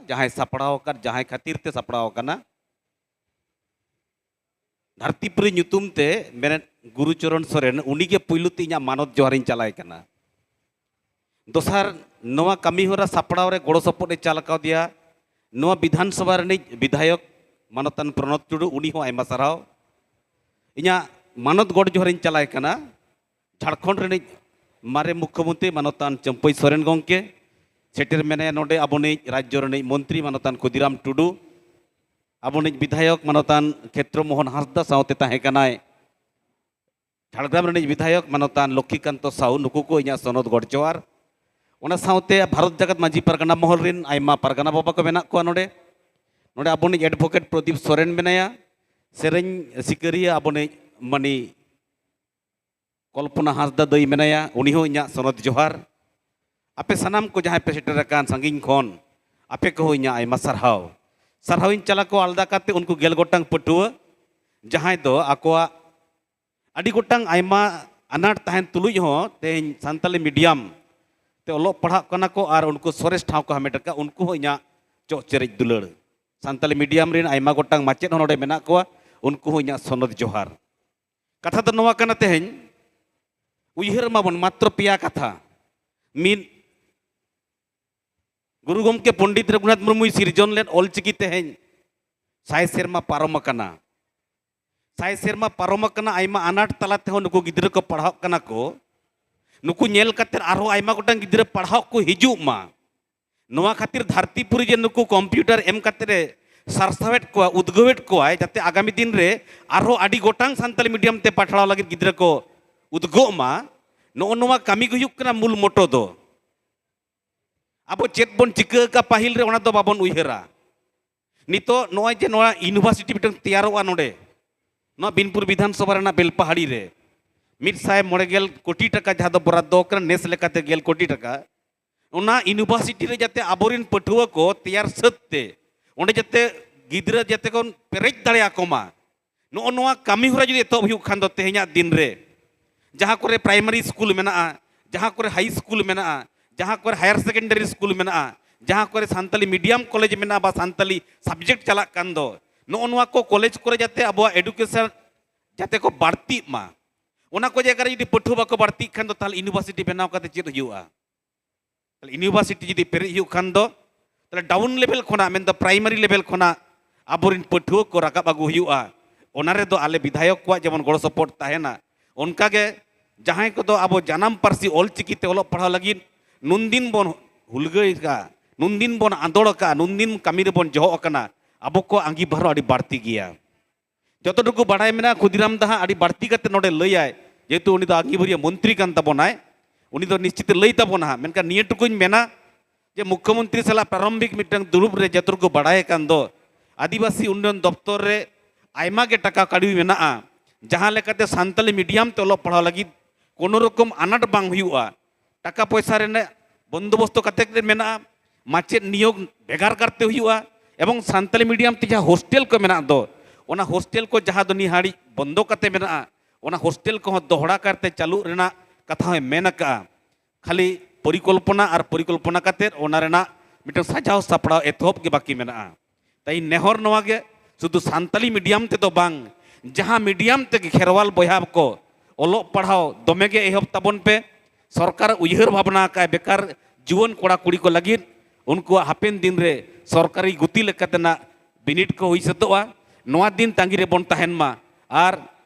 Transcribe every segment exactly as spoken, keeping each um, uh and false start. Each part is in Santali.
ᱡᱟᱦᱟᱸᱭ ᱥᱟᱯᱲᱟᱣ ᱟᱠᱟᱫ, ᱡᱟᱦᱟᱸᱭ ᱠᱷᱟᱹᱛᱤᱨ ᱛᱮ ᱥᱟᱯᱲᱟᱣ ᱟᱠᱟᱱᱟ, ᱫᱷᱟᱹᱨᱛᱤᱯᱩᱨᱤ ᱧᱩᱛᱩᱢ ᱛᱮ ᱢᱮᱱᱮᱫ ᱜᱩᱨᱩ ᱪᱚᱨᱚᱱ ᱥᱚᱨᱮᱱ, ᱩᱱᱤᱜᱮ ᱯᱩᱭᱞᱩ ᱛᱮ ᱤᱧᱟᱹᱜ ᱢᱟᱱᱚᱛ ᱡᱚᱦᱟᱨᱤᱧ ᱪᱟᱞᱟᱭ ᱠᱟᱱᱟ᱾ ᱫᱚᱥᱟᱨ, ᱱᱚᱣᱟ ᱠᱟᱹᱢᱤ ᱦᱚᱨᱟ ᱥᱟᱯᱲᱟᱣ ᱨᱮ ᱜᱚᱲᱚ ᱥᱚᱯᱚᱦᱚᱫ ᱮ ᱪᱟᱞ ᱠᱟᱣᱫᱮᱭᱟ ᱱᱚᱣᱟ ᱵᱤᱫᱷᱟᱱ ᱥᱚᱵᱷᱟ ᱨᱤᱱᱤᱡ ᱵᱤᱫᱷᱟᱭᱚᱠ ᱢᱟᱱᱚᱛᱟᱱ ᱯᱨᱚᱱᱚᱛ ᱴᱩᱰᱩ, ᱩᱱᱤ ᱦᱚᱸ ᱟᱭᱢᱟ ᱥᱟᱨᱦᱟᱣ᱾ ᱤᱧᱟᱹᱜ ᱢᱟᱱᱚᱛ ᱜᱚᱰ ᱡᱚᱦᱟᱨᱤᱧ ᱪᱟᱞᱟᱭ ᱠᱟᱱᱟ ᱡᱷᱟᱲᱠᱷᱚᱸᱰ ᱨᱤᱱᱤᱡ ᱢᱟᱨᱮ ᱢᱩᱠᱷᱭᱚᱢᱚᱱᱛᱨᱤ ᱢᱟᱱᱚᱛᱟᱱ ᱪᱟᱹᱢᱯᱟᱹᱭ ᱥᱚᱨᱮᱱ ᱜᱚᱢᱠᱮ, ᱥᱮᱴᱮᱨ ᱢᱮᱱᱟᱭᱟ ᱱᱚᱰᱮ ᱟᱵᱚᱱᱤᱡ ᱨᱟᱡᱽᱡᱚ ᱨᱤᱱᱤᱡ ᱢᱚᱱᱛᱨᱤ ᱢᱟᱱᱚᱛᱟᱱ ᱠᱷᱩᱫᱤᱨᱟᱢ ᱴᱩᱰᱩ, ᱟᱵᱚᱱᱤᱡ ᱵᱤᱫᱷᱟᱭᱚᱠ ᱢᱟᱱᱚᱛᱟᱱ ᱠᱷᱮᱛᱨᱚ ᱢᱳᱦᱚᱱ ᱦᱟᱸᱥᱫᱟ, ᱥᱟᱶᱛᱮ ᱛᱟᱦᱮᱸ ᱠᱟᱱᱟᱭ ᱡᱷᱟᱲᱜᱨᱟᱢ ᱨᱤᱱᱤᱡ ᱵᱤᱫᱷᱟᱭᱚᱠ ᱢᱟᱱᱚᱛᱟᱱ ᱞᱚᱠᱠᱷᱤᱠᱟᱱᱛᱚ ᱥᱟᱦᱩ, ᱱᱩᱠᱩ ᱠᱚ ᱤᱧᱟᱹᱜ ᱥᱚᱱᱚᱛ ᱜᱚᱰ ᱡᱚᱦᱟᱨ᱾ ᱚᱱᱟ ᱥᱟᱶᱛᱮ ᱵᱷᱟᱨᱚᱛ ᱡᱟᱠᱟᱛ ᱢᱟᱹᱡᱷᱤ ᱯᱟᱨᱜᱟᱱᱟ ᱢᱚᱦᱚᱞ ᱨᱤᱱ ᱟᱭᱢᱟ ᱯᱟᱨᱜᱟᱱᱟ ᱵᱟᱵᱟ ᱠᱚ ᱢᱮᱱᱟᱜ ᱠᱚᱣᱟ ᱱᱚᱰᱮ᱾ ᱱᱚᱰᱮ ᱟᱵᱚᱱᱤᱡ advocate ᱯᱨᱚᱫᱤᱯ ᱥᱚᱨᱮᱱ ᱢᱮᱱᱟᱭᱟ, ᱥᱮᱨᱮᱧ ᱥᱤᱠᱟᱹᱨᱤᱭᱟᱹ ᱟᱵᱚᱱᱤᱡ ᱢᱟᱹᱱᱤ ᱠᱚᱞᱯᱚᱱᱟ ᱦᱟᱸᱥᱫᱟ ᱫᱟᱹᱭ ᱢᱮᱱᱟᱭᱟ, ᱩᱱᱤ ᱦᱚᱸ ᱤᱧᱟᱹᱜ ᱥᱚᱱᱚᱛ ᱡᱚᱦᱟᱨ᱾ ᱟᱯᱮ ᱥᱟᱱᱟᱢ ᱠᱚ ᱡᱟᱦᱟᱸᱭ ᱯᱮ ᱥᱮᱴᱮᱨ ᱟᱠᱟᱱ ᱥᱟᱺᱜᱤᱧ ᱠᱷᱚᱱ, ᱟᱯᱮ ᱠᱚᱦᱚᱸ ᱤᱧᱟᱹᱜ ᱟᱭᱢᱟ ᱥᱟᱨᱦᱟᱣ᱾ ᱥᱟᱨᱦᱟᱣᱤᱧ ᱪᱟᱞᱟ ᱠᱚᱣᱟ ᱟᱞᱟᱫᱟ ᱠᱟᱛᱮ ᱩᱱᱠᱩ ᱜᱮᱞ ᱜᱚᱴᱟᱝ ᱯᱟᱹᱴᱷᱩᱣᱟᱹ, ᱡᱟᱦᱟᱸᱭ ᱫᱚ ᱟᱠᱚᱣᱟᱜ ᱟᱹᱰᱤ ᱜᱚᱴᱟᱝ ᱟᱭᱢᱟ ᱟᱱᱟᱴ ᱛᱟᱦᱮᱱ ᱛᱩᱞᱩᱡ ᱦᱚᱸ ᱛᱮᱦᱮᱧ ᱥᱟᱱᱛᱟᱞᱤ medium ᱛᱮ ᱚᱞᱚᱜ ᱯᱟᱲᱦᱟᱜ ᱠᱟᱱᱟ ᱠᱚ ᱟᱨ ᱩᱱᱠᱩ ᱥᱚᱨᱮᱥ ᱴᱷᱟᱶ ᱠᱚ ᱦᱟᱢᱮᱴ ᱟᱠᱟᱫ, ᱩᱱᱠᱩ ᱦᱚᱸ ᱤᱧᱟᱹᱜ ᱪᱚᱜ ᱪᱮᱨᱮᱡ ᱫᱩᱞᱟᱹᱲ᱾ ᱥᱟᱱᱛᱟᱞᱤ medium ᱨᱮᱱ ᱟᱭᱢᱟ ᱜᱚᱴᱟᱝ ᱢᱟᱪᱮᱫ ᱦᱚᱸ ᱱᱚᱰᱮ ᱢᱮᱱᱟᱜ ᱠᱚᱣᱟ, ᱩᱱᱠᱩ ᱦᱚᱸ ᱤᱧᱟᱹᱜ ᱥᱚᱱᱚᱛ ᱡᱚᱦᱟᱨ᱾ ᱠᱟᱛᱷᱟ ᱫᱚ ᱱᱚᱣᱟ ᱠᱟᱱᱟ, ᱛᱮᱦᱮᱧ ᱩᱭᱦᱟᱹᱨ ᱢᱟᱵᱚᱱ ᱢᱟᱛᱨᱚ ᱯᱮᱭᱟ ᱠᱟᱛᱷᱟ᱾ ᱢᱤᱫ, ᱜᱩᱨᱩ ᱜᱚᱢᱠᱮ ᱯᱚᱱᱰᱤᱛ ᱨᱚᱜᱷᱩᱱᱟᱛᱷ ᱢᱩᱨᱢᱩᱭ ᱥᱤᱨᱡᱚᱱ ᱞᱮᱫ ᱚᱞᱪᱤᱠᱤ ᱛᱮᱦᱮᱧ ᱥᱟᱭ ᱥᱮᱨᱢᱟ ᱯᱟᱨᱚᱢ ᱟᱠᱟᱱᱟ᱾ ᱥᱟᱭ ᱥᱮᱨᱢᱟ ᱯᱟᱨᱚᱢ ᱟᱠᱟᱱᱟ, ᱟᱭᱢᱟ ᱟᱱᱟᱴ ᱛᱟᱞᱟ ᱛᱮᱦᱚᱸ ᱱᱩᱠᱩ ᱜᱤᱫᱽᱨᱟᱹ ᱠᱚ ᱯᱟᱲᱦᱟᱜ ᱠᱟᱱᱟ ᱠᱚ᱾ ᱱᱩᱠᱩ ᱧᱮᱞ ᱠᱟᱛᱮ ᱟᱨᱦᱚᱸ ᱟᱭᱢᱟ ᱜᱚᱴᱟᱝ ᱜᱤᱫᱽᱨᱟᱹ ᱯᱟᱲᱦᱟᱜ ᱠᱚ ᱦᱤᱡᱩᱜ ᱢᱟ᱾ ᱱᱚᱣᱟ ᱠᱷᱟᱹᱛᱤᱨ ᱫᱷᱟᱹᱨᱛᱤ ᱯᱩᱨᱤ ᱡᱮ ᱱᱩᱠᱩ computer ᱮᱢ ᱠᱟᱛᱮ ᱮ ᱥᱟᱨᱥᱟᱣᱮᱫ ᱠᱚᱣᱟ, ᱩᱫᱽᱜᱟᱹᱣᱮᱫ ᱠᱚᱣᱟᱭ, ᱡᱟᱛᱮ ᱟᱜᱟᱢᱤ ᱫᱤᱱ ᱨᱮ ᱟᱨᱦᱚᱸ ᱟᱹᱰᱤ ᱜᱚᱴᱟᱝ ᱥᱟᱱᱛᱟᱞᱤ medium ᱛᱮ ᱯᱟᱲᱦᱟᱣ ᱞᱟᱹᱜᱤᱫ ᱜᱤᱫᱽᱨᱟᱹ ᱠᱚ ᱩᱫᱽᱜᱟᱹᱜ ᱢᱟ᱾ ᱱᱚᱜᱼᱚ ᱱᱚᱣᱟ ᱠᱟᱹᱢᱤ ᱜᱮ ᱦᱩᱭᱩᱜ ᱠᱟᱱᱟ ᱢᱩᱞ motto ᱫᱚ᱾ ᱟᱵᱚ ᱪᱮᱫ ᱵᱚᱱ ᱪᱤᱠᱟᱹ ᱟᱠᱟᱫ ᱯᱟᱹᱦᱤᱞ ᱨᱮ, ᱚᱱᱟ ᱫᱚ ᱵᱟᱵᱚᱱ ᱩᱭᱦᱟᱹᱨᱟ᱾ ᱱᱤᱛᱚᱜ ᱱᱚᱜᱼᱚᱭ ᱡᱮ ᱱᱚᱣᱟ university ᱢᱤᱫᱴᱟᱝ ᱛᱮᱭᱟᱨᱚᱜᱼᱟ ᱱᱚᱰᱮ, ᱱᱚᱣᱟ ᱵᱤᱱᱯᱩᱨ ᱵᱤᱫᱷᱟᱱ ᱥᱚᱵᱷᱟ ᱨᱮᱱᱟᱜ ᱵᱮᱞᱯᱟᱦᱟᱲᱤ ᱨᱮ, ᱢᱤᱫ ᱥᱟᱭ ᱢᱚᱬᱮ ᱜᱮᱞ ᱠᱳᱴᱤ ᱴᱟᱠᱟ ᱡᱟᱦᱟᱸ ᱫᱚ ᱵᱚᱨᱟᱫᱫᱚ ᱠᱟᱱᱟ, ᱱᱮᱥ ᱞᱮᱠᱟᱛᱮ ᱜᱮᱞ ᱠᱳᱴᱤ ᱴᱟᱠᱟ, ᱚᱱᱟ university ᱨᱮ ᱡᱟᱛᱮ ᱟᱵᱚᱨᱮᱱ ᱯᱟᱹᱴᱷᱩᱣᱟᱹ ᱠᱚ ᱛᱮᱭᱟᱨ ᱥᱟᱹᱛ ᱛᱮ ᱚᱸᱰᱮ ᱡᱟᱛᱮ ᱜᱤᱫᱽᱨᱟᱹ ᱡᱟᱛᱮ ᱵᱚᱱ ᱯᱮᱨᱮᱡ ᱫᱟᱲᱮᱭᱟᱠᱚ ᱢᱟ, ᱱᱚᱜᱼᱚ ᱱᱚᱣᱟ ᱠᱟᱹᱢᱤ ᱦᱚᱨᱟ ᱡᱩᱫᱤ ᱮᱛᱚᱦᱚᱵ ᱦᱩᱭᱩᱜ ᱠᱷᱟᱱ ᱫᱚ ᱛᱮᱦᱮᱧᱟᱜ ᱫᱤᱱ ᱨᱮ ᱡᱟᱦᱟᱸ ᱠᱚᱨᱮ primary school ᱢᱮᱱᱟᱜᱼᱟ, ᱡᱟᱦᱟᱸ ᱠᱚᱨᱮ high school ᱢᱮᱱᱟᱜᱼᱟ, ᱡᱟᱦᱟᱸ ᱠᱚᱨᱮ higher secondary school ᱢᱮᱱᱟᱜᱼᱟ, ᱡᱟᱦᱟᱸ ᱠᱚᱨᱮ ᱥᱟᱱᱛᱟᱞᱤ ᱢᱤᱰᱤᱭᱟᱢ ᱠᱚᱞᱮᱡᱽ ᱢᱮᱱᱟᱜᱼᱟ ᱵᱟ ᱥᱟᱱᱛᱟᱞᱤ ᱥᱟᱵᱡᱮᱠᱴ ᱪᱟᱞᱟᱜ ᱠᱟᱱ ᱫᱚ, ᱱᱚᱜᱼᱚ ᱱᱚᱣᱟ ᱠᱚ ᱠᱚᱞᱮᱡᱽ ᱠᱚᱨᱮ ᱡᱟᱛᱮ ᱟᱵᱚᱣᱟᱜ ᱮᱰᱩᱠᱮᱥᱚᱱ ᱡᱟᱛᱮ ᱠᱚ ᱵᱟᱹᱲᱛᱤᱜ ᱢᱟ᱾ ᱚᱱᱟ ᱠᱚ ᱡᱟᱭᱜᱟ ᱨᱮ ᱡᱩᱫᱤ ᱯᱟᱹᱴᱷᱩᱣᱟᱹ ᱵᱟᱠᱚ ᱵᱟᱹᱲᱛᱤᱜ ᱠᱷᱟᱱ ᱫᱚ, ᱛᱟᱦᱚᱞᱮ ᱤᱭᱩᱱᱤᱵᱷᱟᱨᱥᱤᱴᱤ ᱵᱮᱱᱟᱣ ᱠᱟᱛᱮ ᱪᱮᱫ ᱦᱩᱭᱩᱜᱼᱟ? ᱛᱟᱦᱚᱞᱮ ᱤᱭᱩᱱᱤᱵᱷᱟᱨᱥᱤᱴᱤ ᱡᱩᱫᱤ ᱯᱮᱨᱮᱡ ᱦᱩᱭᱩᱜ ᱠᱷᱟᱱ ᱫᱚ, ᱛᱟᱦᱚᱞᱮ ᱰᱟᱣᱩᱱ ᱞᱮᱵᱮᱞ ᱠᱷᱚᱱᱟᱜ, ᱢᱮᱱᱫᱚ ᱯᱨᱟᱭᱢᱟᱨᱤ ᱞᱮᱵᱮᱞ ᱠᱷᱚᱱᱟᱜ ᱟᱵᱚᱨᱮᱱ ᱯᱟᱹᱴᱷᱩᱣᱟᱹ ᱠᱚ ᱨᱟᱠᱟᱵ ᱟᱹᱜᱩ ᱦᱩᱭᱩᱜᱼᱟ᱾ ᱚᱱᱟ ᱨᱮᱫᱚ ᱟᱞᱮ ᱵᱤᱫᱷᱟᱭᱚᱠ ᱠᱚᱣᱟᱜ ᱡᱮᱢᱚᱱ ᱜᱚᱲᱚ ᱥᱚᱯᱚᱦᱚᱫ ᱛᱟᱦᱮᱱᱟ, ᱚᱱᱠᱟᱜᱮ ᱡᱟᱦᱟᱸᱭ ᱠᱚᱫᱚ ᱟᱵᱚ ᱡᱟᱱᱟᱢ ᱯᱟᱹᱨᱥᱤ ᱚᱞᱪᱤᱠᱤ ᱛᱮ ᱚᱞᱚᱜ ᱯᱟᱲᱦᱟᱣ ᱞᱟᱹᱜᱤᱫ ᱱᱩᱱᱫᱤᱱ ᱵᱚᱱ ᱦᱩᱞᱜᱟᱹᱭ ᱟᱠᱟᱫᱼᱟ, ᱱᱩᱱᱫᱤᱱ ᱵᱚᱱ ᱟᱸᱫᱳᱲ ᱟᱠᱟᱫᱼᱟ, ᱱᱩᱱᱫᱤᱱ ᱠᱟᱹᱢᱤ ᱨᱮᱵᱚᱱ ᱡᱚᱦᱚᱜ ᱟᱠᱟᱱᱟ, ᱟᱵᱚ ᱠᱚᱣᱟᱜ ᱟᱸᱜᱤᱵᱷᱟᱨ ᱦᱚᱸ ᱟᱹᱰᱤ ᱵᱟᱹᱲᱛᱤ ᱜᱮᱭᱟ᱾ ᱡᱚᱛᱚ ᱴᱩᱠᱩ ᱵᱟᱲᱟᱭ ᱢᱮᱱᱟᱜᱼᱟ, ᱠᱷᱩᱫᱤᱨᱟᱢ ᱫᱟ ᱦᱟᱸᱜ ᱟᱹᱰᱤ ᱵᱟᱹᱲᱛᱤ ᱠᱟᱛᱮ ᱱᱚᱰᱮ ᱞᱟᱹᱭᱟᱭ, ᱡᱮᱦᱮᱛᱩ ᱩᱱᱤ ᱫᱚ ᱟᱸᱜᱤᱵᱷᱟᱹᱨᱤᱭᱟᱹ ᱢᱚᱱᱛᱨᱤ ᱠᱟᱱ ᱛᱟᱵᱚᱱᱟᱭ, ᱩᱱᱤ ᱫᱚ ᱱᱤᱥᱪᱤᱛ ᱮ ᱞᱟᱹᱭ ᱛᱟᱵᱚᱱᱟ ᱦᱟᱸᱜ᱾ ᱢᱮᱱᱠᱷᱟᱱ ᱱᱤᱭᱟᱹ ᱴᱩᱠᱩᱧ ᱢᱮᱱᱟ ᱡᱮ ᱢᱩᱠᱠᱷᱚᱢᱚᱱᱛᱨᱤ ᱥᱟᱞᱟᱜ ᱯᱨᱟᱨᱚᱢᱵᱷᱤᱠ ᱢᱤᱫᱴᱟᱝ ᱫᱩᱲᱩᱵ ᱨᱮ ᱡᱚᱛᱚ ᱴᱩᱠᱩ ᱵᱟᱲᱟᱭ ᱠᱟᱱ ᱫᱚ, ᱟᱹᱫᱤᱵᱟᱹᱥᱤ ᱩᱱᱱᱚᱭᱚᱱ ᱫᱚᱯᱛᱚᱨ ᱨᱮ ᱟᱭᱢᱟ ᱜᱮ ᱴᱟᱠᱟ ᱠᱟᱹᱣᱰᱤ ᱢᱮᱱᱟᱜᱼᱟ, ᱡᱟᱦᱟᱸ ᱞᱮᱠᱟᱛᱮ ᱥᱟᱱᱛᱟᱞᱤ ᱢᱤᱰᱤᱭᱟᱢ ᱛᱮ ᱚᱞᱚᱜ ᱯᱟᱲᱦᱟᱣ ᱞᱟᱹᱜᱤᱫ ᱠᱳᱱᱳ ᱨᱚᱠᱚᱢ ᱟᱱᱟᱴ ᱵᱟᱝ ᱦᱩᱭᱩᱜᱼᱟ᱾ ᱴᱟᱠᱟ ᱯᱚᱭᱥᱟ ᱨᱮᱱᱟᱜ ᱵᱚᱱᱫᱳᱵᱚᱥᱛᱚ ᱠᱟᱛᱮ ᱜᱮ ᱢᱮᱱᱟᱜᱼᱟ, ᱢᱟᱪᱮᱫ ᱱᱤᱭᱳᱜᱽ ᱵᱷᱮᱜᱟᱨ ᱠᱟᱨᱛᱮ ᱦᱩᱭᱩᱜᱼᱟ, ᱮᱵᱚᱝ ᱥᱟᱱᱛᱟᱞᱤ ᱢᱤᱰᱤᱭᱟᱢ ᱛᱮ ᱡᱟᱦᱟᱸ ᱦᱳᱥᱴᱮᱞ ᱠᱚ ᱢᱮᱱᱟᱜ ᱫᱚ, ᱚᱱᱟ ᱦᱳᱥᱴᱮᱞ ᱠᱚ ᱡᱟᱦᱟᱸ ᱫᱚ ᱱᱤᱦᱟᱹᱲᱤᱡ ᱵᱚᱱᱫᱚ ᱠᱟᱛᱮ ᱢᱮᱱᱟᱜᱼᱟ, ᱚᱱᱟ ᱦᱳᱥᱴᱮᱞ ᱠᱚᱦᱚᱸ ᱫᱚᱦᱲᱟ ᱠᱟᱨᱛᱮ ᱪᱟᱹᱞᱩᱜ ᱨᱮᱱᱟᱜ ᱠᱟᱛᱷᱟ ᱦᱚᱸᱭ ᱢᱮᱱ ᱟᱠᱟᱫᱼᱟ᱾ ᱠᱷᱟᱹᱞᱤ ᱯᱚᱨᱤᱠᱚᱞᱯᱚᱱᱟ ᱟᱨ ᱯᱚᱨᱤᱠᱚᱞᱯᱚᱱᱟ ᱠᱟᱛᱮ ᱚᱱᱟ ᱨᱮᱱᱟᱜ ᱢᱤᱫᱴᱟᱝ ᱥᱟᱡᱟᱣ ᱥᱟᱯᱲᱟᱣ ᱮᱛᱚᱦᱚᱵ ᱜᱮ ᱵᱟᱹᱠᱤ ᱢᱮᱱᱟᱜᱼᱟ᱾ ᱛᱟᱭ ᱱᱮᱦᱚᱨ ᱱᱚᱣᱟ ᱜᱮ, ᱥᱩᱫᱷᱩ ᱥᱟᱱᱛᱟᱞᱤ ᱢᱤᱰᱤᱭᱟᱢ ᱛᱮᱫᱚ ᱵᱟᱝ, ᱡᱟᱦᱟᱸ ᱢᱤᱰᱤᱭᱟᱢ ᱛᱮᱜᱮ ᱠᱷᱮᱨᱣᱟᱞ ᱵᱚᱭᱦᱟ ᱠᱚ ᱚᱞᱚᱜ ᱯᱟᱲᱦᱟᱣ ᱫᱚᱢᱮ ᱜᱮ ᱮᱦᱚᱵ ᱛᱟᱵᱚᱱ ᱯᱮ᱾ ᱥᱚᱨᱠᱟᱨ ᱩᱭᱦᱟᱹᱨ ᱵᱷᱟᱵᱽᱱᱟ ᱟᱠᱟᱫ ᱵᱮᱠᱟᱨ ᱡᱩᱣᱟᱹᱱ ᱠᱚᱲᱟ ᱠᱩᱲᱤ ᱠᱚ ᱞᱟᱹᱜᱤᱫ, ᱩᱱᱠᱩᱣᱟᱜ ᱦᱟᱯᱮᱱ ᱫᱤᱱ ᱨᱮ ᱥᱚᱨᱠᱟᱨᱤ ᱜᱩᱛᱤ ᱞᱮᱠᱟᱛᱮᱱᱟᱜ ᱵᱤᱱᱤᱰ ᱠᱚ ᱦᱩᱭ ᱥᱟᱹᱛᱚᱜᱼᱟ᱾ ᱱᱚᱣᱟ ᱫᱤᱱ ᱛᱟᱺᱜᱤ ᱨᱮᱵᱚᱱ ᱛᱟᱦᱮᱱ ᱢᱟ᱾ ᱟᱨ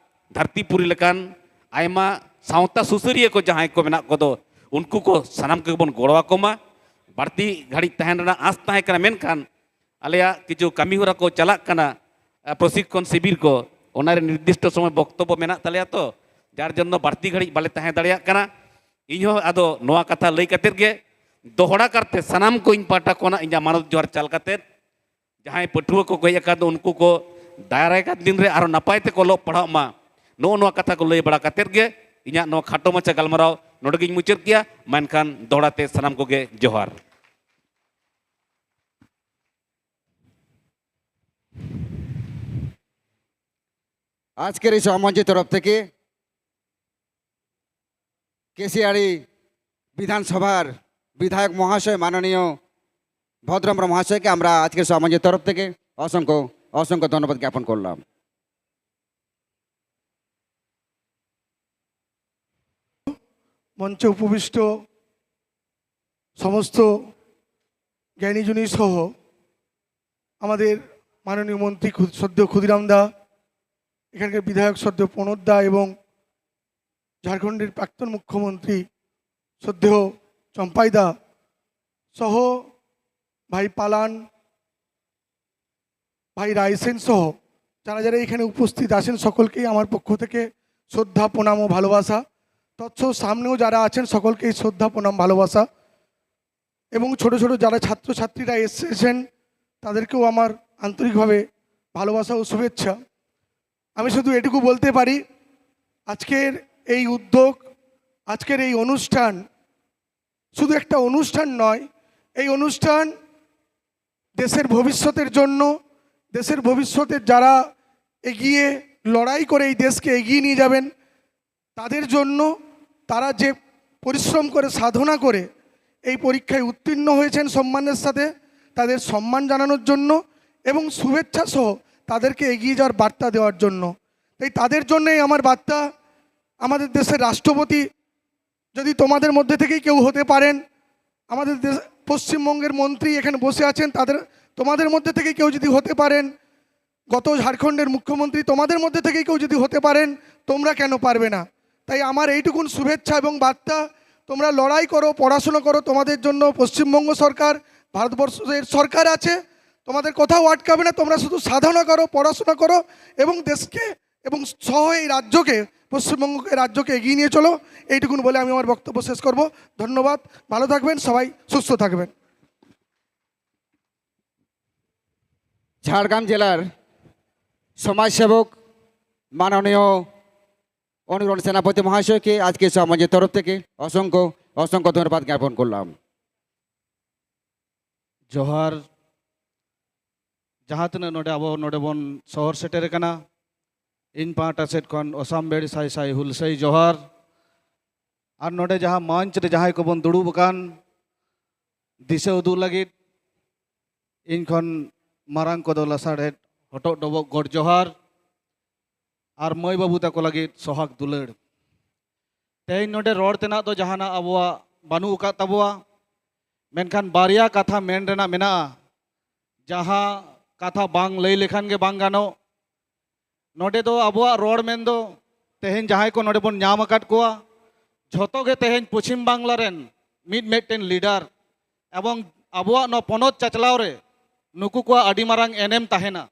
ᱫᱷᱟᱹᱨᱛᱤᱯᱩᱨᱤ ᱞᱮᱠᱟᱱ ᱟᱭᱢᱟ ᱥᱟᱶᱛᱟ ᱥᱩᱥᱟᱹᱨᱤᱭᱟᱹ ᱠᱚ ᱡᱟᱦᱟᱸᱭ ᱠᱚ ᱢᱮᱱᱟᱜ ᱠᱚᱫᱚ, ᱩᱱᱠᱩ ᱠᱚ ᱥᱟᱱᱟᱢ ᱠᱚᱜᱮ ᱵᱚᱱ ᱜᱚᱲᱚ ᱟᱠᱚ ᱢᱟ᱾ ᱵᱟᱹᱲᱛᱤ ᱜᱷᱟᱹᱲᱤᱡ ᱛᱟᱦᱮᱱ ᱨᱮᱱᱟᱜ ᱟᱸᱥ ᱛᱟᱦᱮᱸ ᱠᱟᱱᱟ, ᱢᱮᱱᱠᱷᱟᱱ ᱟᱞᱮᱭᱟᱜ ᱠᱤᱪᱷᱩ ᱠᱟᱹᱢᱤ ᱦᱚᱨᱟ ᱠᱚ ᱪᱟᱞᱟᱜ ᱠᱟᱱᱟ, ᱟ, ᱯᱨᱚᱥᱤᱠᱠᱷᱚᱱ ᱥᱤᱵᱤᱨ ᱠᱚ, ᱚᱱᱟᱨᱮ ᱱᱤᱨᱫᱤᱥᱴᱚ ᱥᱚᱢᱚᱭ ᱵᱚᱠᱛᱚᱵᱵᱚ ᱢᱮᱱᱟᱜ ᱛᱟᱞᱮᱭᱟ ᱛᱚ, ᱡᱟᱨ ᱡᱚᱱᱱᱚ ᱵᱟᱹᱲᱛᱤ ᱜᱷᱟᱹᱲᱤᱡ ᱵᱟᱞᱮ ᱛᱟᱦᱮᱸ ᱫᱟᱲᱮᱭᱟᱜ ᱠᱟᱱᱟ᱾ ᱤᱧᱦᱚᱸ ᱟᱫᱚ ᱱᱚᱣᱟ ᱠᱟᱛᱷᱟ ᱞᱟᱹᱭ ᱠᱟᱛᱮᱫ ᱜᱮ ᱫᱚᱦᱲᱟ ᱠᱟᱨᱛᱮ ᱥᱟᱱᱟᱢ ᱠᱚ ᱤᱧ ᱯᱟᱦᱴᱟ ᱠᱷᱚᱱᱟᱜ ᱤᱧᱟᱹᱜ ᱢᱟᱱᱚᱛ ᱡᱚᱦᱟᱨ ᱪᱟᱞ ᱠᱟᱛᱮᱫ, ᱡᱟᱦᱟᱸᱭ ᱯᱟᱹᱴᱷᱩᱣᱟᱹ ᱠᱚᱠᱚ ᱦᱮᱡ ᱟᱠᱟᱱ ᱫᱚ, ᱩᱱᱠᱩ ᱠᱚ ᱫᱟᱨᱟᱭ ᱠᱟᱱ ᱫᱤᱱ ᱨᱮ ᱟᱨᱦᱚᱸ ᱱᱟᱯᱟᱭ ᱛᱮᱠᱚ ᱚᱞᱚᱜ ᱯᱟᱲᱦᱟᱜ ᱢᱟ, ᱱᱚᱜᱼᱚ ᱱᱚᱣᱟ ᱠᱟᱛᱷᱟ ᱠᱚ ᱞᱟᱹᱭ ᱵᱟᱲᱟ ᱠᱟᱛᱮᱫ ᱜᱮ ᱤᱧᱟᱹᱜ ᱱᱚᱣᱟ ᱠᱷᱟᱴᱚ ᱢᱟᱪᱷᱟ ᱜᱟᱞᱢᱟᱨᱟᱣ ᱱᱚᱰᱮ ᱜᱤᱧ ᱢᱩᱪᱟᱹᱫ ᱠᱮᱭᱟ᱾ ᱢᱮᱱᱠᱷᱟᱱ ᱫᱚᱦᱲᱟ ᱛᱮ ᱥᱟᱱᱟᱢ ᱠᱚᱜᱮ ᱡᱚᱦᱟᱨ᱾ আজকের এই সভামঞ্চের তরফ থেকে কেশিয়ারি বিধানসভার বিধায়ক মহাশয় মাননীয় ভদ্র আমরা মহাশয়কে আমরা আজকের সমাজের তরফ থেকে অসংখ্য অসংখ্য ধন্যবাদ জ্ঞাপন করলাম। মঞ্চে উপবিষ্ট সমস্ত জ্ঞানীজনী সহ আমাদের মাননীয় মন্ত্রী ক্ষু- শ্রদ্ধেয় ক্ষুদিরাম দা, এখানকার বিধায়ক শ্রদ্ধেয় প্রণব দা এবং ঝাড়খণ্ডের প্রাক্তন মুখ্যমন্ত্রী শ্রদ্ধেয় চম্পাই দা সহ ভাই পালান, ভাই রাইসেন সহ যারা যারা এখানে উপস্থিত আছেন, সকলকেই আমার পক্ষ থেকে শ্রদ্ধা, প্রণাম ও ভালোবাসা। তৎসহ সামনেও যারা আছেন, সকলকেই শ্রদ্ধা, প্রণাম, ভালোবাসা। এবং ছোট ছোট যারা ছাত্রছাত্রীরা এসেছেন, তাদেরকেও আমার আন্তরিকভাবে ভালোবাসা ও শুভেচ্ছা। আমি শুধু এটুকু বলতে পারি, আজকের এই উদ্যোগ, আজকের এই অনুষ্ঠান শুধু একটা অনুষ্ঠান নয়। এই অনুষ্ঠান দেশের ভবিষ্যতের জন্য, দেশের ভবিষ্যতের যারা এগিয়ে লড়াই করে এই দেশকে এগিয়ে নিয়ে যাবেন, তাদের জন্য, তারা যে পরিশ্রম করে, সাধনা করে এই পরীক্ষায় উত্তীর্ণ হয়েছেন সম্মানের সাথে, তাদের সম্মান জানানোর জন্য এবং শুভেচ্ছা সহ তাদেরকে এগিয়ে যাওয়ার বার্তা দেওয়ার জন্য। তাই তাদের জন্যই আমার বার্তা। আমাদের দেশের রাষ্ট্রপতি যদি তোমাদের মধ্যে থেকেই কেউ হতে পারেন, আমাদের দেশ, পশ্চিমবঙ্গের মন্ত্রী এখানে বসে আছেন, তাদের, তোমাদের মধ্যে থেকে কেউ যদি হতে পারেন, গত ঝাড়খণ্ডের মুখ্যমন্ত্রী তোমাদের মধ্যে থেকে কেউ যদি হতে পারেন, তোমরা কেন পারবে না? তাই আমার এইটুকুন শুভেচ্ছা এবং বার্তা, তোমরা লড়াই করো, পড়াশোনা করো, তোমাদের জন্য পশ্চিমবঙ্গ সরকার, ভারতবর্ষের সরকার আছে, তোমাদের কোথাও আটকাবে না। তোমরা শুধু সাধনা করো, পড়াশোনা করো এবং দেশকে এবং সহ এই রাজ্যকে, পশ্চিমবঙ্গকে, রাজ্যকে এগিয়ে নিয়ে চলো। এইটুকুন বলে আমি আমার বক্তব্য শেষ করব। ধন্যবাদ। ভালো থাকবেন সবাই, সুস্থ থাকবেন। ঝাড়গ্রাম জেলার সমাজসেবক মাননীয় অনুরণ সেনাপতি মহাশয়কে আজকে সমাজের তরফ থেকে অসংখ্য অসংখ্য ধন্যবাদ জ্ঞাপন করলাম। ᱡᱚᱦᱟᱨ᱾ ᱡᱟᱦᱟᱸ ᱛᱤᱱᱟᱹᱜ ᱱᱚᱰᱮ ᱟᱵᱚ ᱱᱚᱰᱮ ᱵᱚᱱ ᱥᱚᱦᱚᱨ ᱥᱮᱴᱮᱨ ᱟᱠᱟᱱᱟ, ᱤᱧ ᱯᱟᱦᱴᱟ ᱥᱮᱫ ᱠᱷᱚᱱ ᱚᱥᱟᱢᱵᱮᱲ ᱥᱟᱭ ᱥᱟᱭ ᱦᱩᱞᱥᱟᱹᱭ ᱡᱚᱦᱟᱨ᱾ ᱟᱨ ᱱᱚᱰᱮ ᱡᱟᱦᱟᱸ ᱢᱚᱧᱪ ᱨᱮ ᱡᱟᱦᱟᱸᱭ ᱠᱚᱵᱚᱱ ᱫᱩᱲᱩᱵ ᱟᱠᱟᱱ, ᱫᱤᱥᱟᱹ ᱩᱫᱩᱜ ᱞᱟᱹᱜᱤᱫ ᱤᱧ ᱠᱷᱚᱱ ᱢᱟᱨᱟᱝ ᱠᱚᱫᱚ ᱞᱟᱥᱟᱲᱦᱮᱫ ᱦᱚᱴᱚᱜ ᱰᱚᱵᱚᱜ ᱜᱚᱰ ᱡᱚᱦᱟᱨ ᱟᱨ ᱢᱟᱹᱭ ᱵᱟᱹᱵᱩ ᱛᱟᱠᱚ ᱞᱟᱹᱜᱤᱫ ᱥᱚᱦᱟᱜᱽ ᱫᱩᱞᱟᱹᱲ᱾ ᱛᱮᱦᱮᱧ ᱱᱚᱰᱮ ᱨᱚᱲ ᱛᱮᱱᱟᱜ ᱫᱚ ᱡᱟᱦᱟᱱᱟᱜ ᱟᱵᱚᱣᱟᱜ ᱵᱟᱹᱱᱩᱜ ᱟᱠᱟᱫ ᱛᱟᱵᱚᱣᱟ, ᱢᱮᱱᱠᱷᱟᱱ ᱵᱟᱨᱭᱟ ᱠᱟᱛᱷᱟ ᱢᱮᱱ ᱨᱮᱱᱟᱜ ᱢᱮᱱᱟᱜᱼᱟ, ᱡᱟᱦᱟᱸ ᱠᱟᱛᱷᱟ ᱵᱟᱝ ᱞᱟᱹᱭ ᱞᱮᱠᱷᱟᱱ ᱜᱮ ᱵᱟᱝ ᱜᱟᱱᱚᱜ᱾ ᱱᱚᱰᱮ ᱫᱚ ᱟᱵᱚᱣᱟᱜ ᱨᱚᱲ ᱢᱮᱱ ᱫᱚ ᱛᱮᱦᱮᱧ ᱡᱟᱦᱟᱸᱭ ᱠᱚ ᱱᱚᱰᱮ ᱵᱚᱱ ᱧᱟᱢ ᱟᱠᱟᱫ ᱠᱚᱣᱟ, ᱡᱷᱚᱛᱚ ᱜᱮ ᱛᱮᱦᱮᱧ ᱯᱚᱪᱷᱤᱢ ᱵᱟᱝᱞᱟ ᱨᱮᱱ ᱢᱤᱫ ᱢᱤᱫᱴᱮᱱ ᱞᱤᱰᱟᱨ, ᱮᱵᱚᱝ ᱟᱵᱚᱣᱟᱜ ᱱᱚᱣᱟ ᱯᱚᱱᱚᱛ ᱪᱟᱪᱞᱟᱣ ᱨᱮ ᱱᱩᱠᱩ ᱠᱚᱣᱟᱜ ᱟᱹᱰᱤ ᱢᱟᱨᱟᱝ ᱮᱱᱮᱢ ᱛᱟᱦᱮᱱᱟ᱾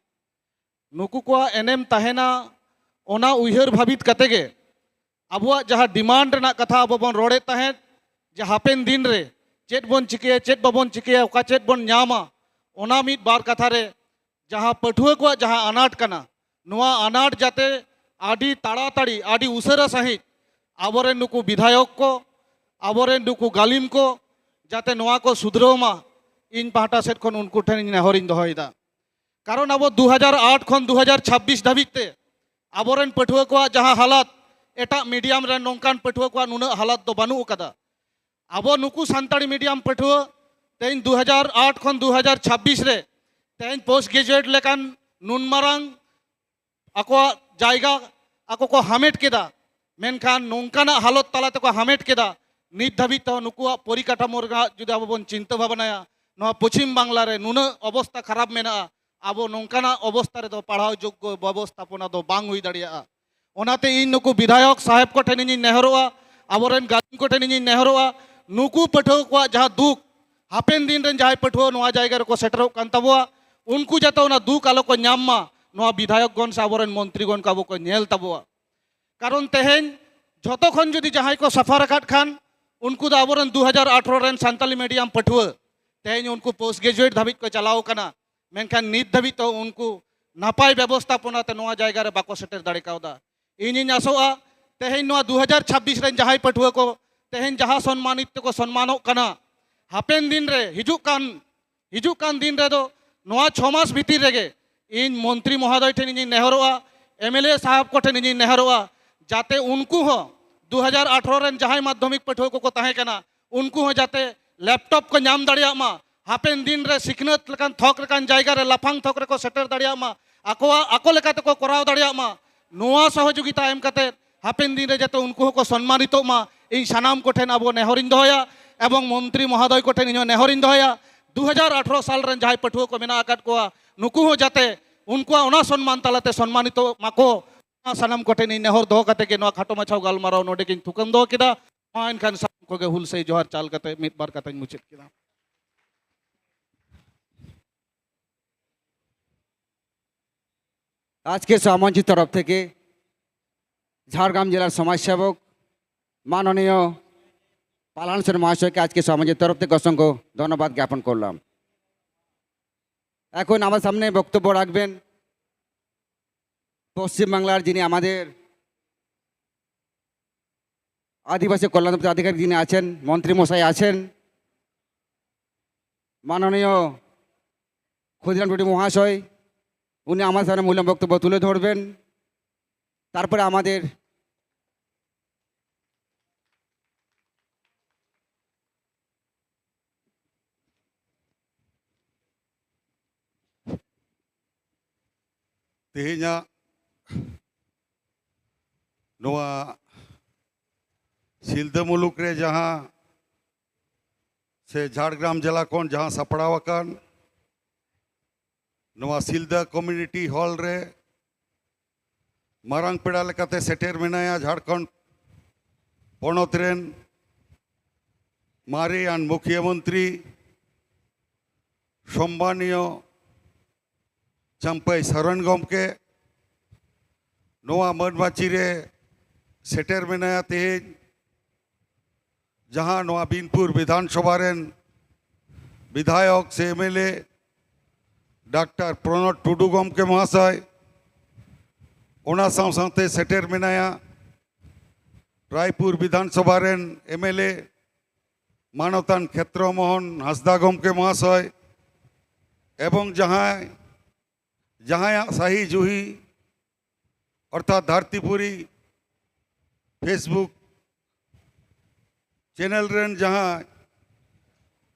ᱱᱩᱠᱩ ᱠᱚᱣᱟᱜ ᱮᱱᱮᱢ ᱛᱟᱦᱮᱱᱟ, ᱚᱱᱟ ᱩᱭᱦᱟᱹᱨ ᱵᱷᱟᱹᱵᱤᱛ ᱠᱟᱛᱮ ᱜᱮ ᱟᱵᱚᱣᱟᱜ ᱡᱟᱦᱟᱸ ᱰᱤᱢᱟᱱᱰ ᱨᱮᱱᱟᱜ ᱠᱟᱛᱷᱟ ᱟᱵᱚ ᱵᱚᱱ ᱨᱚᱲᱮᱫ ᱛᱟᱦᱮᱸᱫ, ᱡᱮ ᱦᱟᱯᱮᱱ ᱫᱤᱱ ᱨᱮ ᱪᱮᱫ ᱵᱚᱱ ᱪᱤᱠᱟᱹᱭᱟ, ᱪᱮᱫ ᱵᱟᱵᱚᱱ ᱪᱤᱠᱟᱹᱭᱟ, ᱚᱠᱟ ᱪᱮᱫ ᱵᱚᱱ ᱧᱟᱢᱟ, ᱚᱱᱟ ᱢᱤᱫ ᱵᱟᱨ ᱠᱟᱛᱷᱟ ᱨᱮ ᱡᱟᱦᱟᱸ ᱯᱟᱹᱴᱷᱩᱣᱟᱹ ᱠᱚᱣᱟᱜ ᱡᱟᱦᱟᱸ ᱟᱱᱟᱴ ᱠᱟᱱᱟ, ᱱᱚᱣᱟ ᱟᱱᱟᱴ ᱡᱟᱛᱮ ᱟᱹᱰᱤ ᱛᱟᱲᱟᱛᱟᱲᱤ, ᱟᱹᱰᱤ ᱩᱥᱟᱹᱨᱟ ᱥᱟᱺᱦᱤᱡ ᱟᱵᱚᱨᱮᱱ ᱱᱩᱠᱩ ᱵᱤᱫᱷᱟᱭᱚᱠ ᱠᱚ, ᱟᱵᱚᱨᱮᱱ ᱱᱩᱠᱩ ᱜᱟᱹᱞᱤᱢ ᱠᱚ ᱡᱟᱛᱮ ᱱᱚᱣᱟ ᱠᱚ ᱥᱩᱫᱷᱨᱟᱹᱣ ᱢᱟ, ᱤᱧ ᱯᱟᱦᱴᱟ ᱥᱮᱫ ᱠᱷᱚᱱ ᱩᱱᱠᱩ ᱴᱷᱮᱱ ᱤᱧ ᱱᱮᱦᱚᱨᱤᱧ ᱫᱚᱦᱚᱭᱮᱫᱟ᱾ ᱠᱟᱨᱚᱱ ᱟᱵᱚ ᱫᱩ ᱦᱟᱡᱟᱨ ᱟᱴ ᱠᱷᱚᱱ ᱫᱩ ᱦᱟᱡᱟᱨ ᱪᱷᱟᱵᱵᱤᱥ ᱫᱷᱟᱹᱵᱤᱡ ᱛᱮ ᱟᱵᱚᱨᱮᱱ ᱯᱟᱹᱴᱷᱩᱣᱟᱹ ᱠᱚᱣᱟᱜ ᱡᱟᱦᱟᱸ ᱦᱟᱞᱟᱛ, ᱮᱴᱟᱜ ᱢᱤᱰᱤᱭᱟᱢ ᱨᱮ ᱱᱚᱝᱠᱟᱱ ᱯᱟᱹᱴᱷᱩᱣᱟᱹ ᱠᱚᱣᱟᱜ ᱱᱩᱱᱟᱹᱜ ᱦᱟᱞᱟᱛ ᱫᱚ ᱵᱟᱹᱱᱩᱜ ᱟᱠᱟᱫᱟ᱾ ᱟᱵᱚ ᱱᱩᱠᱩ ᱥᱟᱱᱛᱟᱲᱤ ᱢᱤᱰᱤᱭᱟᱢ ᱯᱟᱹᱴᱷᱩᱣᱟᱹ ᱛᱮᱦᱮᱧ ᱫᱩ ᱦᱟᱡᱟᱨ ᱟᱴ ᱠᱷᱚᱱ ᱫᱩ ᱦᱟᱡᱟᱨ ᱪᱷᱟᱵᱵᱤᱥ ᱨᱮ ᱛᱮᱦᱮᱧ ᱯᱳᱥᱴ ᱜᱨᱮᱡᱩᱭᱮᱴ ᱞᱮᱠᱟᱱ ᱱᱩᱱ ᱢᱟᱨᱟᱝ ᱟᱠᱚᱣᱟᱜ ᱡᱟᱭᱜᱟ ᱟᱠᱚ ᱠᱚ ᱦᱟᱢᱮᱴ ᱠᱮᱫᱟ, ᱢᱮᱱᱠᱷᱟᱱ ᱱᱚᱝᱠᱟᱱᱟᱜ ᱦᱟᱞᱚᱛ ᱛᱟᱞᱟ ᱛᱮᱠᱚ ᱦᱟᱢᱮᱴ ᱠᱮᱫᱟ᱾ ᱱᱤᱛ ᱫᱷᱟᱹᱵᱤᱡ ᱛᱮᱦᱚᱸ ᱱᱩᱠᱩᱣᱟᱜ ᱯᱚᱨᱤᱠᱟᱴᱷᱟᱢᱳ ᱨᱮᱱᱟᱜ ᱡᱩᱫᱤ ᱟᱵᱚ ᱵᱚᱱ ᱪᱤᱱᱛᱟᱹ ᱵᱷᱟᱵᱽᱱᱟᱭᱟ, ᱱᱚᱣᱟ ᱯᱚᱪᱷᱤᱢ ᱵᱟᱝᱞᱟ ᱨᱮ ᱱᱩᱱᱟᱹᱜ ᱚᱵᱚᱥᱛᱟ ᱠᱷᱟᱨᱟᱯ ᱢᱮᱱᱟᱜᱼᱟ, ᱟᱵᱚ ᱱᱚᱝᱠᱟᱱᱟᱜ ᱚᱵᱚᱥᱛᱟ ᱨᱮᱫᱚ ᱯᱟᱲᱦᱟᱣ ᱡᱳᱜᱽᱜᱚ ᱵᱮᱵᱚᱥᱛᱷᱟᱯᱚᱱᱟ ᱫᱚ ᱵᱟᱝ ᱦᱩᱭ ᱫᱟᱲᱮᱭᱟᱜᱼᱟ᱾ ᱚᱱᱟᱛᱮ ᱤᱧ ᱱᱩᱠᱩ ᱵᱤᱫᱷᱟᱭᱚᱠ ᱥᱟᱦᱮᱵᱽ ᱠᱚ ᱴᱷᱮᱱ ᱤᱧᱤᱧ ᱱᱮᱦᱚᱨᱚᱜᱼᱟ, ᱟᱵᱚᱨᱮᱱ ᱜᱟᱹᱞᱤᱢ ᱠᱚ ᱴᱷᱮᱱ ᱤᱧᱤᱧ ᱱᱮᱦᱚᱨᱚᱜᱼᱟ, ᱱᱩᱠᱩ ᱯᱟᱹᱴᱷᱩᱣᱟᱹ ᱠᱚᱣᱟᱜ ᱡᱟᱦᱟᱸ ᱫᱩᱠ, ᱦᱟᱯᱮᱱ ᱫᱤᱱ ᱨᱮᱱ ᱡᱟᱦᱟᱸᱭ ᱯᱟᱹᱴᱷᱩᱣᱟᱹ ᱱᱚᱣᱟ ᱡᱟᱭᱜᱟ ᱨᱮᱠᱚ ᱥᱮᱴᱮᱨᱚᱜ ᱠᱟᱱ ᱛᱟᱵᱚᱣᱟ, ᱩᱱᱠᱩ ᱡᱟᱛᱮ ᱚᱱᱟ ᱫᱩᱠ ᱟᱞᱚ ᱠᱚ ᱧᱟᱢ ᱢᱟ, ᱱᱚᱣᱟ ᱵᱤᱫᱷᱟᱭᱚᱠ ᱜᱚᱱ ᱥᱮ ᱟᱵᱚᱨᱮᱱ ᱢᱚᱱᱛᱨᱤ ᱜᱚᱱ ᱠᱚ ᱟᱵᱚ ᱠᱚ ᱧᱮᱞ ᱛᱟᱵᱚᱣᱟ᱾ ᱠᱟᱨᱚᱱ ᱛᱮᱦᱮᱧ ᱡᱷᱚᱛᱚ ᱠᱷᱚᱱ ᱡᱩᱫᱤ ᱡᱟᱦᱟᱸᱭ ᱠᱚ ᱥᱟᱯᱷᱟᱨ ᱟᱠᱟᱫ ᱠᱷᱟᱱ, ᱩᱱᱠᱩ ᱫᱚ ᱟᱵᱚᱨᱮᱱ ᱫᱩ ᱦᱟᱡᱟᱨ ᱟᱴᱷᱨᱚ ᱨᱮᱱ ᱥᱟᱱᱛᱟᱞᱤ ᱢᱤᱰᱤᱭᱟᱢ ᱯᱟᱹᱴᱷᱩᱣᱟᱹ, ᱛᱮᱦᱮᱧ ᱩᱱᱠᱩ ᱯᱳᱥᱴ ᱜᱨᱮᱡᱩᱭᱮᱴ ᱫᱷᱟᱹᱵᱤᱡ ᱠᱚ ᱪᱟᱞᱟᱣ ᱟᱠᱟᱱᱟ, ᱢᱮᱱᱠᱷᱟᱱ ᱱᱤᱛ ᱫᱷᱟᱹᱵᱤᱡ ᱛᱮ ᱩᱱᱠᱩ ᱱᱟᱯᱟᱭ ᱵᱮᱵᱚᱥᱛᱷᱟᱯᱚᱱᱟ ᱛᱮ ᱱᱚᱣᱟ ᱡᱟᱭᱜᱟ ᱨᱮ ᱵᱟᱠᱚ ᱥᱮᱴᱮᱨ ᱫᱟᱲᱮ ᱠᱟᱣᱫᱟ᱾ ᱤᱧᱤᱧ ᱟᱥᱚᱜᱼᱟ, ᱛᱮᱦᱮᱧ ᱱᱚᱣᱟ ᱫᱩ ᱦᱟᱡᱟᱨ ᱪᱷᱟᱵᱵᱤᱥ ᱨᱮᱱ ᱡᱟᱦᱟᱸᱭ ᱯᱟᱹᱴᱷᱩᱣᱟᱹ ᱠᱚ ᱛᱮᱦᱮᱧ ᱡᱟᱦᱟᱸ ᱥᱚᱱᱢᱟᱱᱤᱛ ᱛᱮᱠᱚ ᱥᱚᱱᱢᱟᱱᱚᱜ ᱠᱟᱱᱟ, ᱦᱟᱯᱮᱱ ᱫᱤᱱ ᱨᱮ ᱦᱤᱡᱩᱜ ᱠᱟᱱ, ᱦᱤᱡᱩᱜ ᱠᱟᱱ ᱫᱤᱱ ᱨᱮᱫᱚ ᱱᱚᱣᱟ ᱪᱷᱚ ᱢᱟᱥ ᱵᱷᱤᱛᱤᱨ ᱨᱮᱜᱮ ᱤᱧ ᱢᱚᱱᱛᱨᱤ ᱢᱚᱦᱳᱫᱚᱭ ᱴᱷᱮᱱ ᱤᱧᱤᱧ ᱱᱮᱦᱚᱨᱚᱜᱼᱟ, ᱮᱢ ᱮᱞ ᱮ ᱥᱟᱦᱮᱵᱽ ᱠᱚ ᱴᱷᱮᱱ ᱤᱧᱤᱧ ᱱᱮᱦᱚᱨᱚᱜᱼᱟ, ᱡᱟᱛᱮ ᱩᱱᱠᱩ ᱦᱚᱸ ᱫᱩ ᱦᱟᱡᱟᱨ ᱟᱴᱷᱨᱚ ᱨᱮᱱ ᱡᱟᱦᱟᱸᱭ ᱢᱟᱫᱽᱫᱷᱚᱢᱤᱠ ᱯᱟᱹᱴᱷᱩᱣᱟᱹ ᱠᱚᱠᱚ ᱛᱟᱦᱮᱸ ᱠᱟᱱᱟ, ᱩᱱᱠᱩ ᱦᱚᱸ ᱡᱟᱛᱮ ᱞᱮᱯᱴᱚᱯ ᱠᱚ ᱧᱟᱢ ᱫᱟᱲᱮᱭᱟᱜ ᱢᱟ, ᱦᱟᱯᱮᱱ ᱫᱤᱱ ᱨᱮ ᱥᱤᱠᱷᱱᱟᱹᱛ ᱞᱮᱠᱟᱱ ᱛᱷᱚᱠ ᱞᱮᱠᱟᱱ ᱡᱟᱭᱜᱟ ᱨᱮ ᱞᱟᱯᱷᱟᱝ ᱛᱷᱚᱠ ᱨᱮᱠᱚ ᱥᱮᱴᱮᱨ ᱫᱟᱲᱮᱭᱟᱜ ᱢᱟ, ᱟᱠᱚᱣᱟᱜ, ᱟᱠᱚ ᱞᱮᱠᱟ ᱛᱮᱠᱚ ᱠᱚᱨᱟᱣ ᱫᱟᱲᱮᱭᱟᱜ ᱢᱟ, ᱱᱚᱣᱟ ᱥᱚᱦᱚᱡᱳᱜᱤᱛᱟ ᱮᱢ ᱠᱟᱛᱮ ᱦᱟᱯᱮᱱ ᱫᱤᱱ ᱨᱮ ᱡᱟᱛᱮ ᱩᱱᱠᱩ ᱦᱚᱸᱠᱚ ᱥᱚᱱᱢᱟᱱᱤᱛᱚᱜ ᱢᱟ, ᱤᱧ ᱥᱟᱱᱟᱢ ᱠᱚᱴᱷᱮᱱ ᱟᱵᱚ ᱱᱮᱦᱚᱨᱤᱧ ᱫᱚᱦᱚᱭᱟ᱾ ᱮᱵᱚᱝ ᱢᱚᱱᱛᱨᱤ ᱢᱚᱦᱳᱫᱚᱭ ᱠᱚᱴᱷᱮᱱ ᱤᱧᱦᱚᱸ ᱱᱮᱦᱚᱨᱤᱧ ᱫᱚᱦᱚᱭᱟ, ᱫᱩ ᱦᱟᱡᱟᱨ ᱟᱴᱷᱨᱚ ᱥᱟᱞ ᱨᱮᱱ ᱡᱟᱦᱟᱸᱭ ᱯᱟᱹᱴᱷᱩᱣᱟᱹ ᱠᱚ ᱢᱮᱱᱟᱜ ᱟᱠᱟᱫ ᱠᱚᱣᱟ, ᱱᱩᱠᱩ ᱦᱚᱸ ᱡᱟᱛᱮ ᱩᱱᱠᱩᱣᱟᱜ ᱚᱱᱟ ᱥᱚᱱᱢᱟᱱ ᱛᱟᱞᱟᱛᱮ ᱥᱚᱱᱢᱟᱱᱤᱛᱚᱜ ᱢᱟᱠᱚ᱾ ᱱᱚᱣᱟ ᱥᱟᱱᱟᱢ ᱠᱚᱴᱷᱮᱱ ᱤᱧ ᱱᱮᱦᱚᱨ ᱫᱚᱦᱚ ᱠᱟᱛᱮ ᱜᱮ ᱱᱚᱣᱟ ᱠᱷᱟᱴᱚ ᱢᱟᱪᱷᱟ ᱜᱟᱞᱢᱟᱨᱟᱣ ᱱᱚᱰᱮ ᱜᱤᱧ ᱛᱷᱩᱠᱟᱹᱢ ᱫᱚᱦᱚ ᱠᱮᱫᱟ᱾ ᱢᱟ ᱮᱱᱠᱷᱟᱱ ᱥᱟᱱᱟᱢ ᱠᱚᱜᱮ ᱦᱩᱞᱥᱟᱹᱭ ᱡᱚᱦᱟᱨ ᱪᱟᱞ ᱠᱟᱛᱮ ᱢᱤᱫ ᱵᱟᱨ ᱠᱟᱛᱷᱟᱧ ᱢᱩᱪᱟᱹᱫ ᱠᱮᱫᱟ᱾ আজকে সমাজের তরফ থেকে ঝাড়গ্রাম জেলার সমাজসেবক মাননীয় পালান সেন মহাশয়কে আজকে সমাজের তরফ থেকে অসংখ্য ধন্যবাদ জ্ঞাপন করলাম। এখন আমার সামনে বক্তব্য রাখবেন পশ্চিমবাংলার যিনি আমাদের আদিবাসী কল্যাণ দপ্তর আধিকারিক যিনি আছেন, মন্ত্রী মশাই আছেন, মাননীয় ক্ষুদিরাম টুডু মহাশয়, উনি আমার সামনে মূল্যবান বক্তব্য তুলে ধরবেন। তারপরে আমাদের ᱛᱮᱦᱮᱧᱟᱜ ᱱᱚᱣᱟ ᱥᱤᱞᱫᱟᱹ ᱢᱩᱞᱩᱠ ᱨᱮ ᱡᱟᱦᱟᱸ ᱥᱮ ᱡᱷᱟᱲᱜᱨᱟᱢ ᱡᱮᱞᱟ ᱠᱷᱚᱱ ᱡᱟᱦᱟᱸ ᱥᱟᱯᱲᱟᱣ ᱟᱠᱟᱱ ᱱᱚᱣᱟ ᱥᱤᱞᱫᱟᱹ ᱠᱚᱢᱤᱭᱩᱱᱤᱴᱤ ᱦᱚᱞ ᱨᱮ ᱢᱟᱨᱟᱝ ᱯᱮᱲᱟ ᱞᱮᱠᱟᱛᱮ ᱥᱮᱴᱮᱨ ᱢᱮᱱᱟᱭᱟ ᱡᱷᱟᱲᱠᱷᱚᱸᱰ ᱯᱚᱱᱚᱛ ᱨᱮᱱ ᱢᱟᱨᱮᱭᱟᱱ ᱢᱩᱠᱷᱭᱟᱹ ᱢᱚᱱᱛᱨᱤ ᱥᱚᱢᱢᱟᱱᱤᱭᱚ ᱪᱟᱢᱯᱟᱹᱭ ᱥᱚᱨᱮᱱ ᱜᱚᱢᱠᱮ᱾ ᱱᱚᱣᱟ ᱢᱟᱹᱱ ᱢᱟᱹᱪᱤ ᱨᱮ ᱥᱮᱴᱮᱨ ᱢᱮᱱᱟᱭᱟ ᱛᱮᱦᱮᱧ, ᱡᱟᱦᱟᱸ ᱱᱚᱣᱟ ᱵᱤᱱᱯᱩᱨ ᱵᱤᱫᱷᱟᱱ ᱥᱚᱵᱷᱟ ᱨᱮᱱ ᱵᱤᱫᱷᱟᱭᱚᱠ ᱥᱮ M L A doctor Pranab ᱴᱩᱰᱩ ᱜᱚᱢᱠᱮ ᱢᱚᱦᱟᱥᱚᱭ, ᱚᱱᱟ ᱥᱟᱶ ᱥᱟᱶᱛᱮ ᱥᱮᱴᱮᱨ ᱢᱮᱱᱟᱭᱟ ᱨᱟᱭᱯᱩᱨ ᱵᱤᱫᱷᱟᱱ ᱥᱚᱵᱷᱟ ᱨᱮᱱ ᱮᱢ ᱮᱞ ᱮ ᱢᱟᱱᱚᱛᱟᱱ ᱠᱷᱮᱛᱨᱚ ᱢᱳᱦᱚᱱ ᱦᱟᱸᱥᱫᱟ ᱜᱚᱢᱠᱮ ᱢᱚᱦᱟᱥᱚᱭ, ᱮᱵᱚᱝ ᱡᱟᱦᱟᱸᱭ, ᱡᱟᱦᱟᱸᱭᱟᱜ ᱥᱟᱹᱦᱤ ᱡᱩᱦᱤ ᱚᱨᱛᱷᱟᱛ ᱫᱷᱟᱹᱨᱛᱤᱯᱩᱨᱤ Facebook ᱪᱮᱱᱮᱞ ᱨᱮᱱ ᱡᱟᱦᱟᱸᱭ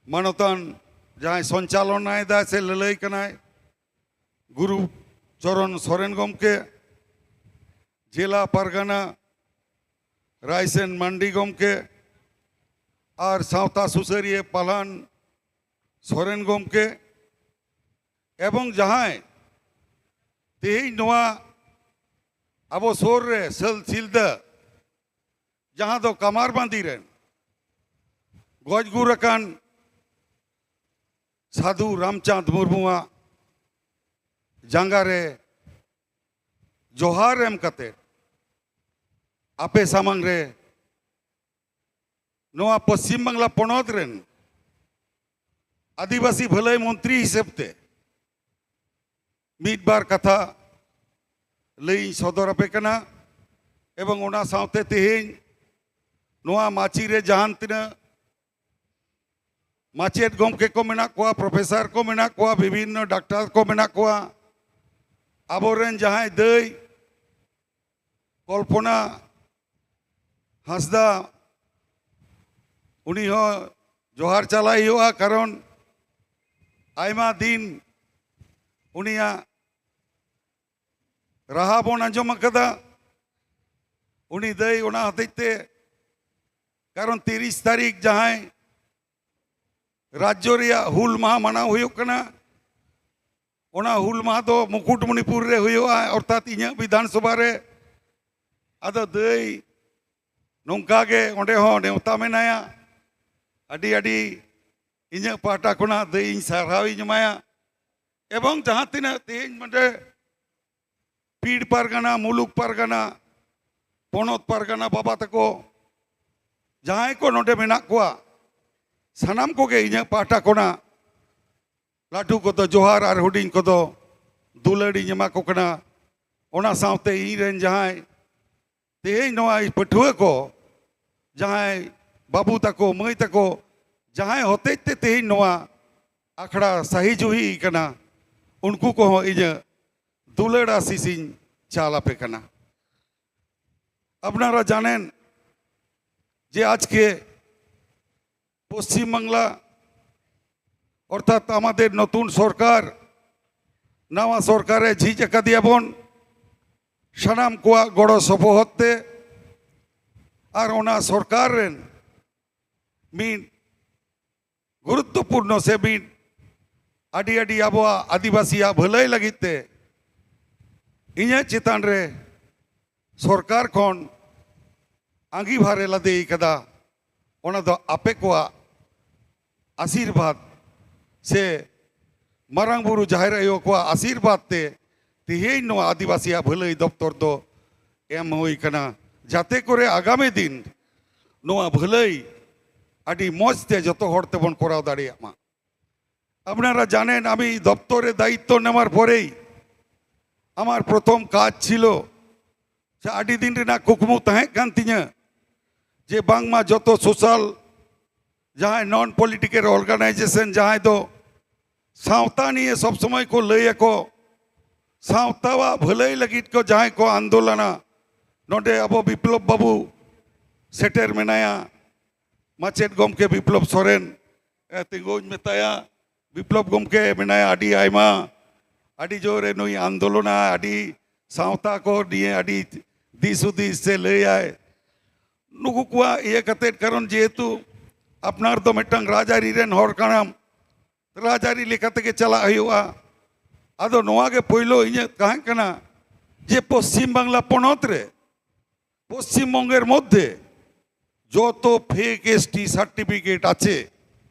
ᱢᱟᱱᱚᱛᱟᱱ ᱡᱟᱦᱟᱸᱭ ᱥᱚᱧᱪᱟᱞᱚᱱᱟᱭᱮᱫᱟᱭ ᱥᱮ ᱞᱟᱹᱞᱟᱹᱭ ᱠᱟᱱᱟᱭ, ᱜᱩᱨᱩ ᱪᱚᱨᱚᱱ ᱥᱚᱨᱮᱱ ᱜᱚᱢᱠᱮ, ᱡᱮᱞᱟ ᱯᱟᱨᱜᱟᱱᱟ ᱨᱟᱭᱥᱮᱱ ᱢᱟᱱᱰᱤ ᱜᱚᱢᱠᱮ, ᱟᱨ ᱥᱟᱶᱛᱟ ᱥᱩᱥᱟᱹᱨᱤᱭᱟᱹ ᱯᱟᱞᱦᱟᱱ ᱥᱚᱨᱮᱱ ᱜᱚᱢᱠᱮ, ᱮᱵᱚᱝ ᱡᱟᱦᱟᱸᱭ ᱛᱮᱦᱮᱧ ᱱᱚᱣᱟ ᱟᱵᱚ ᱥᱩᱨ ᱨᱮ ᱥᱟᱹᱞ ᱥᱤᱞᱫᱟᱹ, ᱡᱟᱦᱟᱸ ᱫᱚ ᱠᱟᱢᱟᱨ ᱵᱟᱸᱫᱤ ᱨᱮᱱ ᱜᱚᱡ ᱜᱩᱨ ᱟᱠᱟᱱ ᱥᱟᱹᱫᱷᱩ ᱨᱟᱢᱪᱟᱸᱫᱽ ᱢᱩᱨᱢᱩᱣᱟᱜ ᱡᱟᱸᱜᱟ ᱨᱮ ᱡᱚᱦᱟᱨ ᱮᱢ ᱠᱟᱛᱮ, ᱟᱯᱮ ᱥᱟᱢᱟᱝ ᱨᱮ ᱱᱚᱣᱟ ᱯᱚᱥᱪᱤᱢ ᱵᱟᱝᱞᱟ ᱯᱚᱱᱚᱛ ᱨᱮᱱ ᱟᱹᱫᱤᱵᱟᱹᱥᱤ ᱵᱷᱟᱹᱞᱟᱹᱭ ᱢᱚᱱᱛᱨᱤ ᱦᱤᱥᱟᱹᱵ ᱛᱮ ᱢᱤᱫ ᱵᱟᱨ ᱠᱟᱛᱷᱟ ᱞᱟᱹᱭ ᱤᱧ ᱥᱚᱫᱚᱨ ᱟᱯᱮ ᱠᱟᱱᱟ᱾ ᱮᱵᱚᱝ ᱚᱱᱟ ᱥᱟᱶᱛᱮ ᱛᱮᱦᱮᱧ ᱱᱚᱣᱟ ᱢᱟᱹᱪᱤ ᱨᱮ ᱡᱟᱦᱟᱸ ᱛᱤᱱᱟᱹᱜ ᱢᱟᱪᱮᱫ ᱜᱚᱢᱠᱮ ᱠᱚ ᱢᱮᱱᱟᱜ ᱠᱚᱣᱟ, ᱯᱨᱚᱯᱷᱮᱥᱚᱨ ᱠᱚ ᱢᱮᱱᱟᱜ ᱠᱚᱣᱟ, ᱵᱤᱵᱷᱤᱱᱱᱚ ᱰᱟᱠᱛᱟᱨ ᱠᱚ ᱢᱮᱱᱟᱜ ᱠᱚᱣᱟ, ᱟᱵᱚᱨᱮᱱ ᱡᱟᱦᱟᱸᱭ ᱫᱟᱹᱭ ᱠᱚᱞᱯᱚᱱᱟ ᱦᱟᱸᱥᱫᱟ, ᱩᱱᱤ ᱦᱚᱸ ᱡᱚᱦᱟᱨ ᱪᱟᱞᱟᱭ ᱦᱩᱭᱩᱜᱼᱟ, ᱠᱟᱨᱚᱱ ᱟᱭᱢᱟ ᱫᱤᱱ ᱩᱱᱤᱭᱟᱜ ᱨᱟᱦᱟ ᱵᱚᱱ ᱟᱸᱡᱚᱢ ᱟᱠᱟᱫᱟ᱾ ᱩᱱᱤ ᱫᱟᱹᱭ ᱚᱱᱟ ᱦᱚᱛᱮᱡ ᱛᱮ, ᱠᱟᱨᱚᱱ ᱛᱤᱨᱤᱥ ᱛᱟᱹᱨᱤᱠᱷ ᱡᱟᱦᱟᱸᱭ ᱨᱟᱡᱽᱡᱚ ᱨᱮᱭᱟᱜ ᱦᱩᱞ ᱢᱟᱦᱟ ᱢᱟᱱᱟᱣ ᱦᱩᱭᱩᱜ ᱠᱟᱱᱟ, ᱚᱱᱟ ᱦᱩᱞ ᱢᱟᱦᱟ ᱫᱚ ᱢᱩᱠᱩᱴᱢᱩᱱᱤᱯᱩᱨ ᱨᱮ ᱦᱩᱭᱩᱜᱼᱟ, ᱚᱨᱛᱷᱟᱛ ᱤᱧᱟᱹᱜ ᱵᱤᱫᱷᱟᱱ ᱥᱚᱵᱷᱟ ᱨᱮ᱾ ᱟᱫᱚ ᱫᱟᱹᱭ, ᱱᱚᱝᱠᱟ ᱜᱮ ᱚᱸᱰᱮ ᱦᱚᱸ ᱱᱮᱣᱛᱟ ᱢᱮᱱᱟᱭᱟ᱾ ᱟᱹᱰᱤ ᱟᱹᱰᱤ ᱤᱧᱟᱹᱜ ᱯᱟᱦᱴᱟ ᱠᱷᱚᱱᱟᱜ ᱫᱟᱹᱭ ᱤᱧ ᱥᱟᱨᱦᱟᱣ ᱤᱧ ᱮᱢᱟᱭᱟ᱾ ᱮᱵᱚᱝ ᱡᱟᱦᱟᱸ ᱛᱤᱱᱟᱹᱜ ᱛᱮᱦᱮᱧ ᱱᱚᱰᱮ ᱯᱤᱲ ᱯᱟᱨᱜᱟᱱᱟ, ᱢᱩᱞᱩᱠ ᱯᱟᱨᱜᱟᱱᱟ, ᱯᱚᱱᱚᱛ ᱯᱟᱨᱜᱟᱱᱟ ᱵᱟᱵᱟ ᱛᱟᱠᱚ, ᱡᱟᱦᱟᱸᱭ ᱠᱚ ᱱᱚᱰᱮ ᱢᱮᱱᱟᱜ ᱠᱚᱣᱟ, ᱥᱟᱱᱟᱢ ᱠᱚᱜᱮ ᱤᱧᱟᱹᱜ ᱯᱟᱦᱴᱟ ᱠᱷᱚᱱᱟᱜ ᱞᱟᱹᱴᱩ ᱠᱚᱫᱚ ᱡᱚᱦᱟᱨ ᱟᱨ ᱦᱩᱰᱤᱧ ᱠᱚᱫᱚ ᱫᱩᱞᱟᱹᱲ ᱤᱧ ᱮᱢᱟ ᱠᱚ ᱠᱟᱱᱟ᱾ ᱚᱱᱟ ᱥᱟᱶᱛᱮ ᱤᱧ ᱨᱮᱱ ᱡᱟᱦᱟᱸᱭ ᱛᱮᱦᱮᱧ ᱱᱚᱣᱟ ᱯᱟᱹᱴᱷᱩᱣᱟᱹ ᱠᱚ, ᱡᱟᱦᱟᱸᱭ ᱵᱟᱹᱵᱩ ᱛᱟᱠᱚ, ᱢᱟᱹᱭ ᱛᱟᱠᱚ, ᱡᱟᱦᱟᱸᱭ ᱦᱚᱛᱮᱡ ᱛᱮ ᱛᱮᱦᱮᱧ ᱱᱚᱣᱟ ᱟᱠᱷᱲᱟ ᱥᱟᱹᱦᱤ ᱡᱩᱦᱤ ᱠᱟᱱᱟ, ᱩᱱᱠᱩ ᱠᱚᱦᱚᱸ ᱤᱧᱟᱹᱜ ᱫᱩᱞᱟᱹᱲ ᱟᱥᱤᱥ ᱤᱧ ᱪᱟᱞ ᱟᱯᱮ ᱠᱟᱱᱟ᱾ আপনারা জানেন যে আজকে পশ্চিমবাংলা ᱚᱨᱛᱷᱟᱛ ᱟᱢᱟᱫᱮᱨ ᱱᱚᱛᱩᱱ ᱥᱚᱨᱠᱟᱨ, ᱱᱟᱣᱟ ᱥᱚᱨᱠᱟᱨᱮ ᱡᱷᱤᱡ ᱟᱠᱟᱫᱮᱭᱟᱵᱚᱱ ᱥᱟᱱᱟᱢ ᱠᱚᱣᱟᱜ ᱜᱚᱲᱚ ᱥᱚᱯᱚᱦᱚᱫ ᱛᱮ᱾ ᱟᱨ ᱚᱱᱟ ᱥᱚᱨᱠᱟᱨ ᱨᱮᱱ ᱢᱤᱫ ᱜᱩᱨᱩᱛᱛᱚᱯᱩᱨᱱᱚ ᱥᱮ ᱢᱤᱫ ᱟᱹᱰᱤ ᱟᱹᱰᱤ ᱟᱵᱚᱣᱟᱜ ᱟᱹᱫᱤᱵᱟᱹᱥᱤᱭᱟᱜ ᱵᱷᱟᱹᱞᱟᱹᱭ ᱞᱟᱹᱜᱤᱫ ᱛᱮ ᱤᱧᱟᱹᱜ ᱪᱮᱛᱟᱱ ᱨᱮ ᱥᱚᱨᱠᱟᱨ ᱠᱷᱚᱱ ᱟᱸᱜᱤᱵᱷᱟᱨᱮ ᱞᱟᱫᱮ ᱠᱟᱫᱟ, ᱚᱱᱟ ᱫᱚ ᱟᱯᱮ ᱠᱚᱣᱟᱜ ᱟᱥᱤᱨᱵᱟᱫᱽ ᱥᱮ ᱢᱟᱨᱟᱝ ᱵᱩᱨᱩ ᱡᱟᱦᱮᱨ ᱟᱭᱳ ᱠᱚᱣᱟᱜ ᱟᱥᱤᱨᱵᱟᱫᱽ ᱛᱮ ᱛᱮᱦᱮᱧ ᱱᱚᱣᱟ ᱟᱹᱫᱤᱵᱟᱹᱥᱤᱭᱟᱜ ᱵᱷᱟᱹᱞᱟᱹᱭ ᱫᱚᱯᱛᱚᱨ ᱫᱚ ᱮᱢ ᱦᱩᱭ ᱠᱟᱱᱟ, ᱡᱟᱛᱮ ᱠᱚᱨᱮ ᱟᱜᱟᱢᱤ ᱫᱤᱱ ᱱᱚᱣᱟ ᱵᱷᱟᱹᱞᱟᱹᱭ ᱟᱹᱰᱤ ᱢᱚᱡᱽ ᱛᱮ ᱡᱚᱛᱚ ᱦᱚᱲ ᱛᱮᱵᱚᱱ ᱠᱚᱨᱟᱣ ᱫᱟᱲᱮᱭᱟᱜ ᱢᱟ᱾ আপনারা জানেন, আমি দপ্তরে দায়িত্ব নেওয়ার পরেই আমার প্রথম কাজ ছিল, ᱥᱮ ᱟᱹᱰᱤ ᱫᱤᱱ ᱨᱮᱱᱟᱜ ᱠᱩᱠᱢᱩ ᱛᱟᱦᱮᱸ ᱠᱟᱱ ᱛᱤᱧᱟᱹ, ᱡᱮ ᱵᱟᱝᱢᱟ ᱡᱚᱛᱚ ᱥᱳᱥᱟᱞ, ᱡᱟᱦᱟᱸᱭ ᱱᱚᱱ ᱯᱚᱞᱤᱴᱤᱠᱮᱞ ᱚᱨᱜᱟᱱᱟᱭᱡᱮᱥᱚᱱ, ᱡᱟᱦᱟᱸᱭ ᱫᱚ ᱥᱟᱶᱛᱟ ᱱᱤᱭᱮ ᱥᱚᱵ ᱥᱚᱢᱚᱭ ᱠᱚ ᱞᱟᱹᱭ ᱟᱠᱚ, ᱥᱟᱶᱛᱟᱣᱟᱜ ᱵᱷᱟᱹᱞᱟᱹᱭ ᱞᱟᱹᱜᱤᱫ ᱠᱚ ᱡᱟᱦᱟᱸᱭ ᱠᱚ ᱟᱱᱫᱳᱞᱚᱱᱟ, ᱱᱚᱰᱮ ᱟᱵᱚ ᱵᱤᱯᱞᱚᱵ ᱵᱟᱹᱵᱩ ᱥᱮᱴᱮᱨ ᱢᱮᱱᱟᱭᱟ, ᱢᱟᱪᱮᱫ ᱜᱚᱢᱠᱮ ᱵᱤᱯᱞᱚᱵ ᱥᱚᱨᱮᱱ, ᱮ, ᱛᱤᱸᱜᱩᱧ ᱢᱮᱛᱟᱭᱟ, ᱵᱤᱯᱞᱚᱵ ᱜᱚᱢᱠᱮ ᱢᱮᱱᱟᱭᱟ, ᱟᱹᱰᱤ ᱟᱭᱢᱟ, ᱟᱹᱰᱤ ᱡᱳᱨᱮ ᱱᱩᱭ ᱟᱱᱫᱳᱞᱚᱱᱟ, ᱟᱹᱰᱤ ᱥᱟᱶᱛᱟ ᱠᱚ ᱱᱤᱭᱮ ᱟᱹᱰᱤ ᱫᱤᱥ ᱦᱩᱫᱤᱥ ᱥᱮ ᱞᱟᱹᱭᱟᱭ᱾ ᱱᱩᱠᱩ ᱠᱚᱣᱟᱜ ᱤᱭᱟᱹ ᱠᱟᱛᱮᱫ, ᱠᱟᱨᱚᱱ ᱡᱮᱦᱮᱛᱩ ᱟᱯᱱᱟᱨ ᱫᱚ ᱢᱤᱫᱴᱟᱝ ᱨᱟᱡᱽᱟᱹᱨᱤ ᱨᱮᱱ ᱦᱚᱲ ᱠᱟᱱᱟᱢ, ᱨᱟᱡᱽᱟᱹᱨᱤ ᱞᱮᱠᱟ ᱛᱮᱜᱮ ᱪᱟᱞᱟᱜ ᱦᱩᱭᱩᱜᱼᱟ᱾ ᱟᱫᱚ ᱱᱚᱣᱟ ᱜᱮ ᱯᱳᱭᱞᱳ ᱤᱧᱟᱹᱜ ᱛᱟᱦᱮᱸ ᱠᱟᱱᱟ ᱡᱮ ᱯᱚᱥᱪᱤᱢ ᱵᱟᱝᱞᱟ ᱯᱚᱱᱚᱛ ᱨᱮ, ᱯᱚᱥᱪᱤᱢ ᱵᱚᱝᱜᱮᱨ ᱢᱚᱫᱽᱫᱷᱮ যত ফেক এসটি সার্টিফিকেট আছে,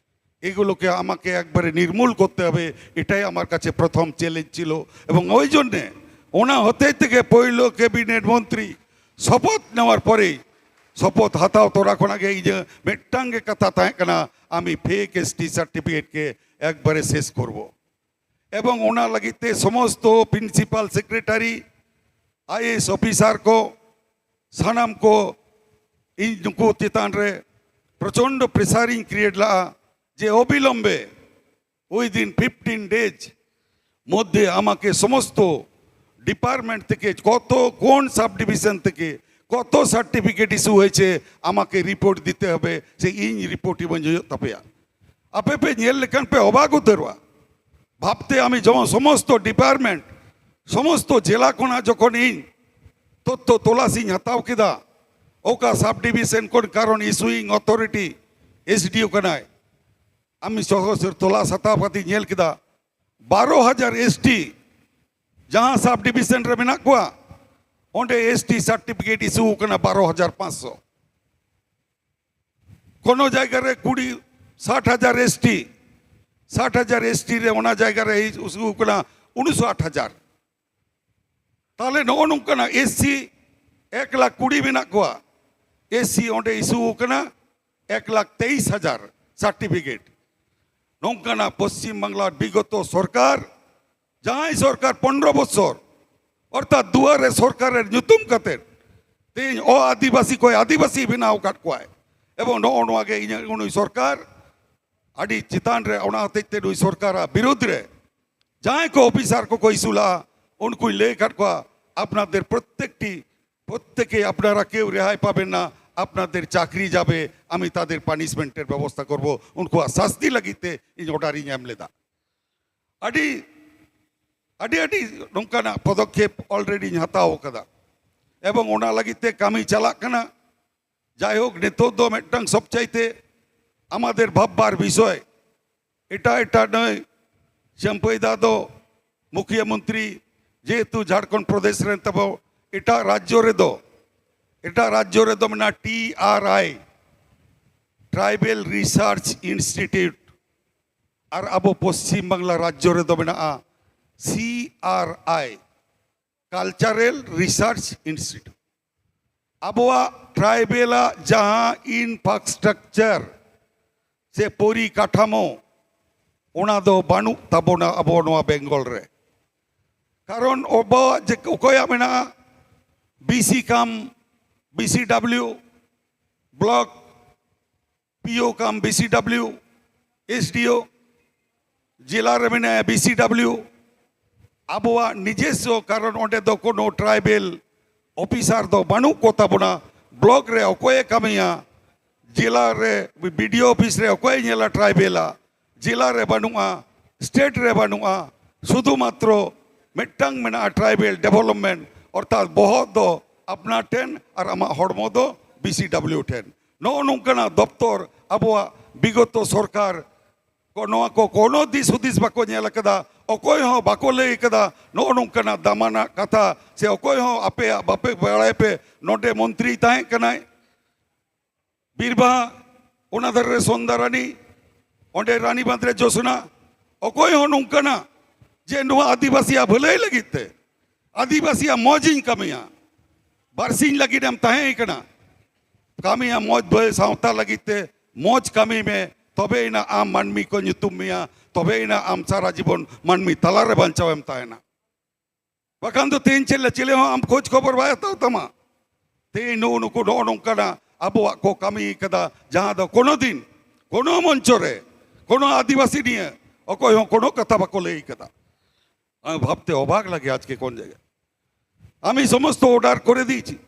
এগুলোকে আমাকে একবারে নির্মূল করতে হবে। এটাই আমার কাছে প্রথম চ্যালেঞ্জ ছিল। এবং ওই জন্যে ᱚᱱᱟ ᱦᱚᱛᱮᱡ ᱛᱮᱜᱮ ᱯᱳᱭᱞᱳ ᱠᱮᱵᱤᱱᱮᱴ ᱢᱚᱱᱛᱨᱤ ᱥᱚᱯᱚᱛ ᱱᱮᱣᱟᱨ ᱯᱚᱨᱮ, ᱥᱚᱯᱚᱛ ᱦᱟᱛᱟᱣ ᱛᱚᱨᱟ ᱠᱷᱚᱱᱟᱜ ᱜᱮ ᱤᱧᱟᱹᱜ ᱢᱤᱫᱴᱟᱝ ᱜᱮ ᱠᱟᱛᱷᱟ ᱛᱟᱦᱮᱸ ᱠᱟᱱᱟ, ᱟᱢᱤ ᱯᱷᱮᱠ ᱮᱥᱴᱤ ᱥᱟᱨᱴᱤᱯᱷᱤᱠᱮᱴ ᱠᱮ ᱮᱠᱵᱟᱨᱮ ᱥᱮᱥ ᱠᱚᱨᱵᱚ᱾ ᱮᱵᱚᱝ ᱚᱱᱟ ᱞᱟᱹᱜᱤᱫ ᱛᱮ ᱥᱚᱢᱚᱥᱛᱚ ᱯᱨᱤᱱᱥᱤᱯᱟᱞ ᱥᱮᱠᱨᱮᱴᱟᱨᱤ, ᱟᱭᱮᱮᱥ ᱚᱯᱷᱤᱥᱟᱨ ᱠᱚ, ᱥᱟᱱᱟᱢ ᱠᱚ ᱤᱧ ᱱᱩᱠᱩ ᱪᱮᱛᱟᱱ ᱨᱮ ᱯᱨᱚᱪᱚᱱᱰᱚ ᱯᱨᱮᱥᱟᱨ ᱤᱧ ᱠᱨᱤᱭᱮᱴ ᱞᱟᱜᱼᱟ ᱡᱮ ᱚᱵᱤᱞᱚᱢᱵᱮ, ᱩᱭᱫᱤᱱ ᱯᱷᱤᱯᱴᱤᱱ ᱰᱮᱡᱽ ᱢᱚᱫᱽᱫᱷᱮ ᱟᱢᱟᱠᱮ ᱥᱚᱢᱚᱥᱛᱚ ᱰᱤᱯᱟᱨᱴᱢᱮᱱᱴ ᱛᱷᱮᱠᱮ ᱠᱚᱛᱚ, ᱠᱳᱱ ᱥᱟᱵ ᱰᱤᱵᱤᱡᱚᱱ ᱛᱷᱮᱠᱮ ᱠᱚᱛᱚ ᱥᱟᱨᱴᱤᱯᱷᱤᱠᱮᱴ ᱤᱥᱩ ᱦᱚᱭᱮᱪᱮ, ᱟᱢᱟᱠᱮ ᱨᱤᱯᱳᱨᱴ ᱫᱤᱛᱮ ᱦᱚᱵᱮ, ᱥᱮ ᱤᱧ ᱨᱤᱯᱳᱨᱴ ᱤᱢᱟᱹᱧ ᱦᱩᱭᱩᱜ ᱛᱟᱯᱮᱭᱟ᱾ ᱟᱯᱮ ᱯᱮ ᱧᱮᱞ ᱞᱮᱠᱷᱟᱱ ᱯᱮ ᱚᱵᱟᱠ ᱩᱛᱟᱹᱨᱚᱜᱼᱟ᱾ ᱵᱷᱟᱵᱽᱛᱮ ᱟᱢᱤ ᱡᱮᱢᱚᱱ ᱥᱚᱢᱚᱥᱛᱚ ᱰᱤᱯᱟᱨᱴᱢᱮᱱᱴ, ᱥᱚᱢᱚᱥᱛᱚ ᱡᱮᱞᱟ ᱠᱷᱚᱱᱟᱜ ᱡᱚᱠᱷᱚᱱ ᱤᱧ ᱛᱚᱛᱛᱷᱚ ᱛᱚᱞᱟᱥ ᱤᱧ ᱦᱟᱛᱟᱣ ᱠᱮᱫᱟ, ᱚᱠᱟ ᱥᱟᱵ ᱰᱤᱵᱤᱥᱚᱱ ᱠᱷᱚᱱ, ᱠᱟᱨᱚᱱ ᱤᱥᱩᱭᱤᱝ ᱚᱛᱷᱚᱨᱤᱴᱤ ᱮᱥᱰᱤᱳ ᱠᱟᱱᱟᱭ, ᱟᱢᱤ ᱥᱚᱦᱚ ᱥᱮᱨ ᱛᱚᱞᱟᱥ ᱦᱟᱛᱟᱣ ᱠᱟᱛᱮ ᱧᱮᱞ ᱠᱮᱫᱟ, ᱵᱟᱨᱚ ᱦᱟᱡᱟᱨ ᱮᱥᱴᱤ ᱡᱟᱦᱟᱸ ᱥᱟᱵ ᱰᱤᱵᱤᱥᱚᱱ ᱨᱮ ᱢᱮᱱᱟᱜ ᱠᱚᱣᱟ, ᱚᱸᱰᱮ ᱮᱥᱴᱤ ᱥᱟᱨᱴᱤᱯᱷᱤᱠᱮᱴ ᱤᱥᱩ ᱠᱟᱱᱟ ᱵᱟᱨᱚ ᱦᱟᱡᱟᱨ ᱯᱟᱸᱪᱥᱚ᱾ ᱠᱳᱱᱳ ᱡᱟᱭᱜᱟ ᱨᱮ ᱠᱩᱲᱤ, ᱥᱟᱴ ᱦᱟᱡᱟᱨ ᱮᱥᱴᱤ, ᱥᱟᱴ ᱦᱟᱡᱟᱨ ᱮᱥᱴᱤ ᱨᱮ ᱚᱱᱟ ᱡᱟᱭᱜᱟ ᱨᱮ ᱤᱥᱩ ᱠᱟᱱᱟ ᱩᱱᱤᱥᱚ ᱟᱴ ᱦᱟᱡᱟᱨ᱾ ᱛᱟᱦᱞᱮ ᱱᱚᱜᱼᱚ ᱱᱚᱝᱠᱟᱱᱟᱜ ᱮᱥᱥᱤ ᱮᱠ ᱞᱟᱠᱷ ᱠᱩᱲᱤ ᱢᱮᱱᱟᱜ ᱠᱚᱣᱟ, ᱮᱥᱥᱤ ᱚᱸᱰᱮ ᱤᱥᱩ ᱠᱟᱱᱟ ᱮᱠ ᱞᱟᱠᱷ ᱛᱮᱭᱤᱥ ᱦᱟᱡᱟᱨ ᱥᱟᱨᱴᱤᱯᱷᱤᱠᱮᱴ᱾ ᱱᱚᱝᱠᱟᱱᱟᱜ ᱯᱚᱥᱪᱤᱢ ᱵᱟᱝᱞᱟ ᱵᱤᱜᱚᱛᱚ ᱥᱚᱨᱠᱟᱨ, ᱡᱟᱦᱟᱸᱭ ᱥᱚᱨᱠᱟᱨ ᱯᱚᱱᱨᱚ ᱵᱚᱪᱷᱚᱨ, ᱚᱨᱛᱷᱟᱛ ᱫᱩᱣᱟᱨᱮ ᱥᱚᱨᱠᱟᱨ ᱨᱮ ᱧᱩᱛᱩᱢ ᱠᱟᱛᱮ ᱛᱮᱦᱮᱧ ᱚ ᱟᱹᱫᱤᱵᱟᱹᱥᱤ ᱠᱚᱭ ᱟᱹᱫᱤᱵᱟᱹᱥᱤ ᱵᱮᱱᱟᱣ ᱟᱠᱟᱫ ᱠᱚᱣᱟᱭ᱾ ᱮᱵᱚᱝ ᱱᱚᱜᱼᱚ ᱱᱚᱣᱟ ᱜᱮ ᱤᱧᱟᱹᱜ ᱩᱱᱩᱭ ᱥᱚᱨᱠᱟᱨ ᱟᱹᱰᱤ ᱪᱮᱛᱟᱱ ᱨᱮ, ᱚᱱᱟ ᱦᱚᱛᱮᱡ ᱛᱮ ᱱᱩᱭ ᱥᱚᱨᱠᱟᱨᱟᱜ ᱵᱤᱨᱩᱫᱽ ᱨᱮ ᱡᱟᱦᱟᱸᱭ ᱠᱚ ᱚᱯᱷᱤᱥᱟᱨ ᱠᱚᱠᱚ ᱤᱥᱩ ᱞᱟᱜᱼᱟ, ᱩᱱᱠᱩᱧ ᱞᱟᱹᱭ ᱟᱠᱟᱫ ᱠᱚᱣᱟ, ᱟᱯᱱᱟᱨ ᱫᱮᱨ ᱯᱨᱚᱛᱛᱮᱠᱴᱤ, ᱯᱨᱚᱛᱛᱮᱠᱮ ᱟᱯᱱᱟᱨᱟ ᱠᱮᱣ ᱨᱮᱦᱟᱭ ᱯᱟᱵᱮᱱ ᱱᱟ, ᱟᱯᱱᱟᱨ ᱫᱮᱨ ᱪᱟᱠᱨᱤ ᱡᱟᱵᱮ, ᱟᱢᱤ ᱛᱟᱫᱮᱨ ᱯᱟᱱᱤᱥᱢᱮᱱᱴᱮᱨ ᱵᱮᱵᱚᱥᱛᱷᱟ ᱠᱚᱨᱵᱚ, ᱩᱱᱠᱩᱣᱟᱜ ᱥᱟᱥᱛᱤ ᱞᱟᱹᱜᱤᱫ ᱛᱮ ᱤᱧ ᱚᱰᱟᱨ ᱤᱧ ᱮᱢ ᱞᱮᱫᱟ᱾ ᱟᱹᱰᱤ, ᱟᱹᱰᱤ, ᱟᱹᱰᱤ ᱱᱚᱝᱠᱟᱱᱟᱜ ᱯᱚᱫᱚᱠᱷᱮᱯ ᱚᱞᱨᱮᱰᱤᱧ ᱦᱟᱛᱟᱣ ᱟᱠᱟᱫᱟ ᱮᱵᱚᱝ ᱚᱱᱟ ᱞᱟᱹᱜᱤᱫ ᱛᱮ ᱠᱟᱹᱢᱤ ᱪᱟᱞᱟᱜ ᱠᱟᱱᱟ᱾ ᱡᱟᱭᱦᱳᱠ, ᱱᱤᱛᱚᱜ ᱫᱚ ᱢᱤᱫᱴᱟᱝ ᱥᱚᱵᱪᱟᱭᱛᱮ ᱟᱢᱟᱫᱮᱨ ᱵᱷᱟᱵᱽᱵᱟᱨ ᱵᱤᱥᱚᱭ, ᱮᱴᱟᱜ ᱮᱴᱟᱜ ᱱᱟᱹᱭ ᱪᱟᱹᱢᱯᱟᱹᱭ ᱫᱟ ᱫᱚ ᱢᱩᱠᱷᱤᱭᱟᱹ ᱢᱚᱱᱛᱨᱤ, ᱡᱮᱦᱮᱛᱩ ᱡᱷᱟᱲᱠᱷᱚᱸᱰ ᱯᱨᱚᱫᱮᱥ ᱨᱮᱱ ᱛᱟᱵᱚ, ᱮᱴᱟᱜ ᱨᱟᱡᱽᱡᱚ ᱨᱮᱫᱚ, ᱮᱴᱟᱜ ᱨᱟᱡᱽᱡᱚ ᱨᱮᱫᱚ ᱢᱮᱱᱟᱜᱼᱟ ᱴᱤ ᱟᱨ ᱟᱭ, ᱴᱨᱟᱭᱵᱮᱞ ᱨᱤᱥᱟᱨᱪ ᱤᱱᱥᱴᱤᱴᱤᱭᱩᱴ, ᱟᱨ ᱟᱵᱚ ᱯᱚᱥᱪᱤᱢ ᱵᱟᱝᱞᱟ ᱨᱟᱡᱽᱡᱚ ᱨᱮᱫᱚ ᱢᱮᱱᱟᱜᱼᱟ ᱥᱤ ᱟᱨ ᱟᱭ, ᱠᱟᱞᱪᱟᱨᱟᱞ ᱨᱤᱥᱟᱨᱪ ᱤᱱᱥᱴᱤᱴᱤᱭᱩᱴ᱾ ᱟᱵᱚᱣᱟᱜ ᱴᱨᱟᱭᱵᱮᱞᱟᱜ ᱡᱟᱦᱟᱸ ᱤᱱᱯᱷᱨᱟᱥᱴᱨᱟᱠᱪᱟᱨ ᱥᱮ ᱯᱚᱨᱤᱠᱟᱴᱷᱟᱢᱳ, ᱚᱱᱟ ᱫᱚ ᱵᱟᱹᱱᱩᱜ ᱛᱟᱵᱚᱱᱟ ᱟᱵᱚ ᱱᱚᱣᱟ ᱵᱮᱝᱜᱚᱞ ᱨᱮ᱾ ᱠᱟᱨᱚᱱ ᱟᱵᱚᱣᱟᱜ ᱡᱮ ᱚᱠᱚᱭᱟᱜ ᱢᱮᱱᱟᱜᱼᱟ, ᱵᱤᱥᱤ ᱠᱟᱢ ᱵᱤᱥᱤᱰᱟᱵᱞᱤᱭᱩ, block P O cum B C W, S D O, ᱡᱮᱞᱟ ᱨᱮ ᱢᱮᱱᱟᱭᱟ ᱵᱤ ᱥᱤ ᱰᱟᱵᱞᱤᱭᱩ᱾ ᱟᱵᱚᱣᱟᱜ ᱱᱤᱡᱮᱥᱥᱚ, ᱠᱟᱨᱚᱱ ᱚᱸᱰᱮ ᱫᱚ ᱠᱳᱱᱳ ᱴᱨᱟᱭᱵᱮᱞ ᱚᱯᱷᱤᱥᱟᱨ ᱫᱚ ᱵᱟᱹᱱᱩᱜ ᱠᱚ ᱛᱟᱵᱚᱱᱟ᱾ ᱵᱞᱚᱠ ᱨᱮ ᱚᱠᱚᱭᱮ ᱠᱟᱹᱢᱤᱭᱟ? ᱡᱮᱞᱟ ᱨᱮ ᱵᱤᱰᱤᱳ ᱚᱯᱷᱤᱥ ᱨᱮ ᱚᱠᱚᱭᱮ ᱧᱮᱞᱟ ᱴᱨᱟᱭᱵᱮᱞᱟᱜ? ᱡᱮᱞᱟ ᱨᱮ ᱵᱟᱹᱱᱩᱜᱼᱟ, ᱥᱴᱮᱴ ᱨᱮ ᱵᱟᱹᱱᱩᱜᱼᱟ, ᱥᱩᱫᱷᱩ ᱢᱟᱛᱨᱚ ᱢᱤᱫᱴᱟᱝ ᱢᱮᱱᱟᱜᱼᱟ ᱴᱨᱟᱭᱵᱮᱞ ᱰᱮᱵᱷᱞᱚᱯᱢᱮᱱᱴ, ᱚᱨᱛᱷᱟᱛ ᱵᱚᱦᱚᱜ ᱫᱚ ᱟᱯᱱᱟᱨ ᱴᱷᱮᱱ ᱟᱨ ᱟᱢᱟᱜ ᱦᱚᱲᱢᱚ ᱫᱚ ᱵᱤᱥᱤᱰᱟᱵᱞᱤᱭᱩ ᱴᱷᱮᱱ᱾ ᱱᱚᱜᱼᱚ ᱱᱚᱝᱠᱟᱱᱟᱜ ᱫᱚᱯᱛᱚᱨ ᱟᱵᱚᱣᱟᱜ ᱵᱤᱜᱚᱛᱚ ᱥᱚᱨᱠᱟᱨ ᱠᱚ ᱱᱚᱣᱟ ᱠᱚ ᱠᱳᱱᱳ ᱫᱤᱥ ᱦᱩᱫᱤᱥ ᱵᱟᱠᱚ ᱧᱮᱞ ᱟᱠᱟᱫᱟ, ᱚᱠᱚᱭ ᱦᱚᱸ ᱵᱟᱠᱚ ᱞᱟᱹᱭ ᱟᱠᱟᱫᱟ ᱱᱚᱜᱼᱚ ᱱᱚᱝᱠᱟᱱᱟᱜ ᱫᱟᱢᱟᱱᱟᱜ ᱠᱟᱛᱷᱟ, ᱥᱮ ᱚᱠᱚᱭ ᱦᱚᱸ ᱟᱯᱮᱭᱟᱜ ᱵᱟᱯᱮ ᱵᱟᱲᱟᱭ ᱯᱮ ᱱᱚᱰᱮ ᱢᱚᱱᱛᱨᱤᱭ ᱛᱟᱦᱮᱸ ᱠᱟᱱᱟᱭ ᱵᱤᱨᱵᱟᱦᱟ, ᱚᱱᱟ ᱫᱷᱟᱨᱮ ᱨᱮ ᱥᱚᱱᱫᱟ ᱨᱟᱱᱤ, ᱚᱸᱰᱮ ᱨᱟᱱᱤ ᱵᱟᱸᱫᱷ ᱨᱮ ᱡᱳᱥᱱᱟ, ᱚᱠᱚᱭ ᱦᱚᱸ ᱱᱚᱝᱠᱟᱱᱟᱜ ᱡᱮ ᱱᱚᱣᱟ ᱟᱹᱫᱤᱵᱟᱹᱥᱤᱭᱟᱜ ᱵᱷᱟᱹᱞᱟᱹᱭ ᱞᱟᱹᱜᱤᱫ ᱛᱮ, ᱟᱹᱫᱤᱵᱟᱹᱥᱤᱭᱟᱜ ᱢᱚᱡᱽ ᱤᱧ ᱠᱟᱹᱢᱤᱭᱟ, ᱵᱟᱨᱥᱤᱧ ᱞᱟᱹᱜᱤᱫ ᱮᱢ ᱛᱟᱦᱮᱸ ᱠᱟᱱᱟ, ᱠᱟᱹᱢᱤᱭᱟ ᱢᱚᱡᱽ ᱵᱷᱟᱹᱭ ᱥᱟᱶᱛᱟ ᱞᱟᱹᱜᱤᱫ ᱛᱮ ᱢᱚᱡᱽ ᱠᱟᱹᱢᱤ ᱢᱮ, ᱛᱚᱵᱮᱭᱮᱱᱟ ᱟᱢ ᱢᱟᱹᱱᱢᱤ ᱠᱚ ᱧᱩᱛᱩᱢ ᱢᱮᱭᱟ, ᱛᱚᱵᱮᱭᱮᱱᱟ ᱟᱢ ᱥᱟᱨᱟ ᱡᱤᱵᱚᱱ ᱢᱟᱹᱱᱢᱤ ᱛᱟᱞᱟᱨᱮ ᱵᱟᱧᱪᱟᱣ ᱮᱢ ᱛᱟᱦᱮᱱᱟ᱾ ᱵᱟᱠᱷᱟᱱ ᱫᱚ ᱛᱮᱦᱮᱧ ᱪᱮᱫ ᱞᱮ ᱪᱮᱞᱮ ᱦᱚᱸ ᱟᱢ ᱠᱷᱳᱡᱽ ᱠᱷᱚᱵᱚᱨ ᱵᱟᱭ ᱦᱟᱛᱟᱣ ᱛᱟᱢᱟ᱾ ᱛᱮᱦᱮᱧ ᱱᱩᱜᱼᱩ ᱱᱩᱠᱩ ᱱᱚᱜᱼᱚ ᱱᱚᱝᱠᱟᱱᱟᱜ ᱟᱵᱚᱣᱟᱜ ᱠᱚ ᱠᱟᱹᱢᱤ ᱠᱟᱫᱟ, ᱡᱟᱦᱟᱸ ᱫᱚ ᱠᱳᱱᱳ ᱫᱤᱱ ᱠᱳᱱᱳ ᱢᱚᱧᱪᱚ ᱨᱮ ᱠᱳᱱᱳ ᱟᱹᱫᱤᱵᱟᱹᱥᱤ ᱱᱤᱭᱮ ᱚᱠᱚᱭ ᱦᱚᱸ ᱠᱳᱱᱳ ᱠᱟᱛᱷᱟ ᱵᱟᱠᱚ ᱞᱟᱹᱭ ᱠᱟᱫᱟ᱾ আমি ভাবতে অবাক লাগে আজকে কোন জায়গায়। আমি সমস্ত অর্ডার করে দিয়েছি।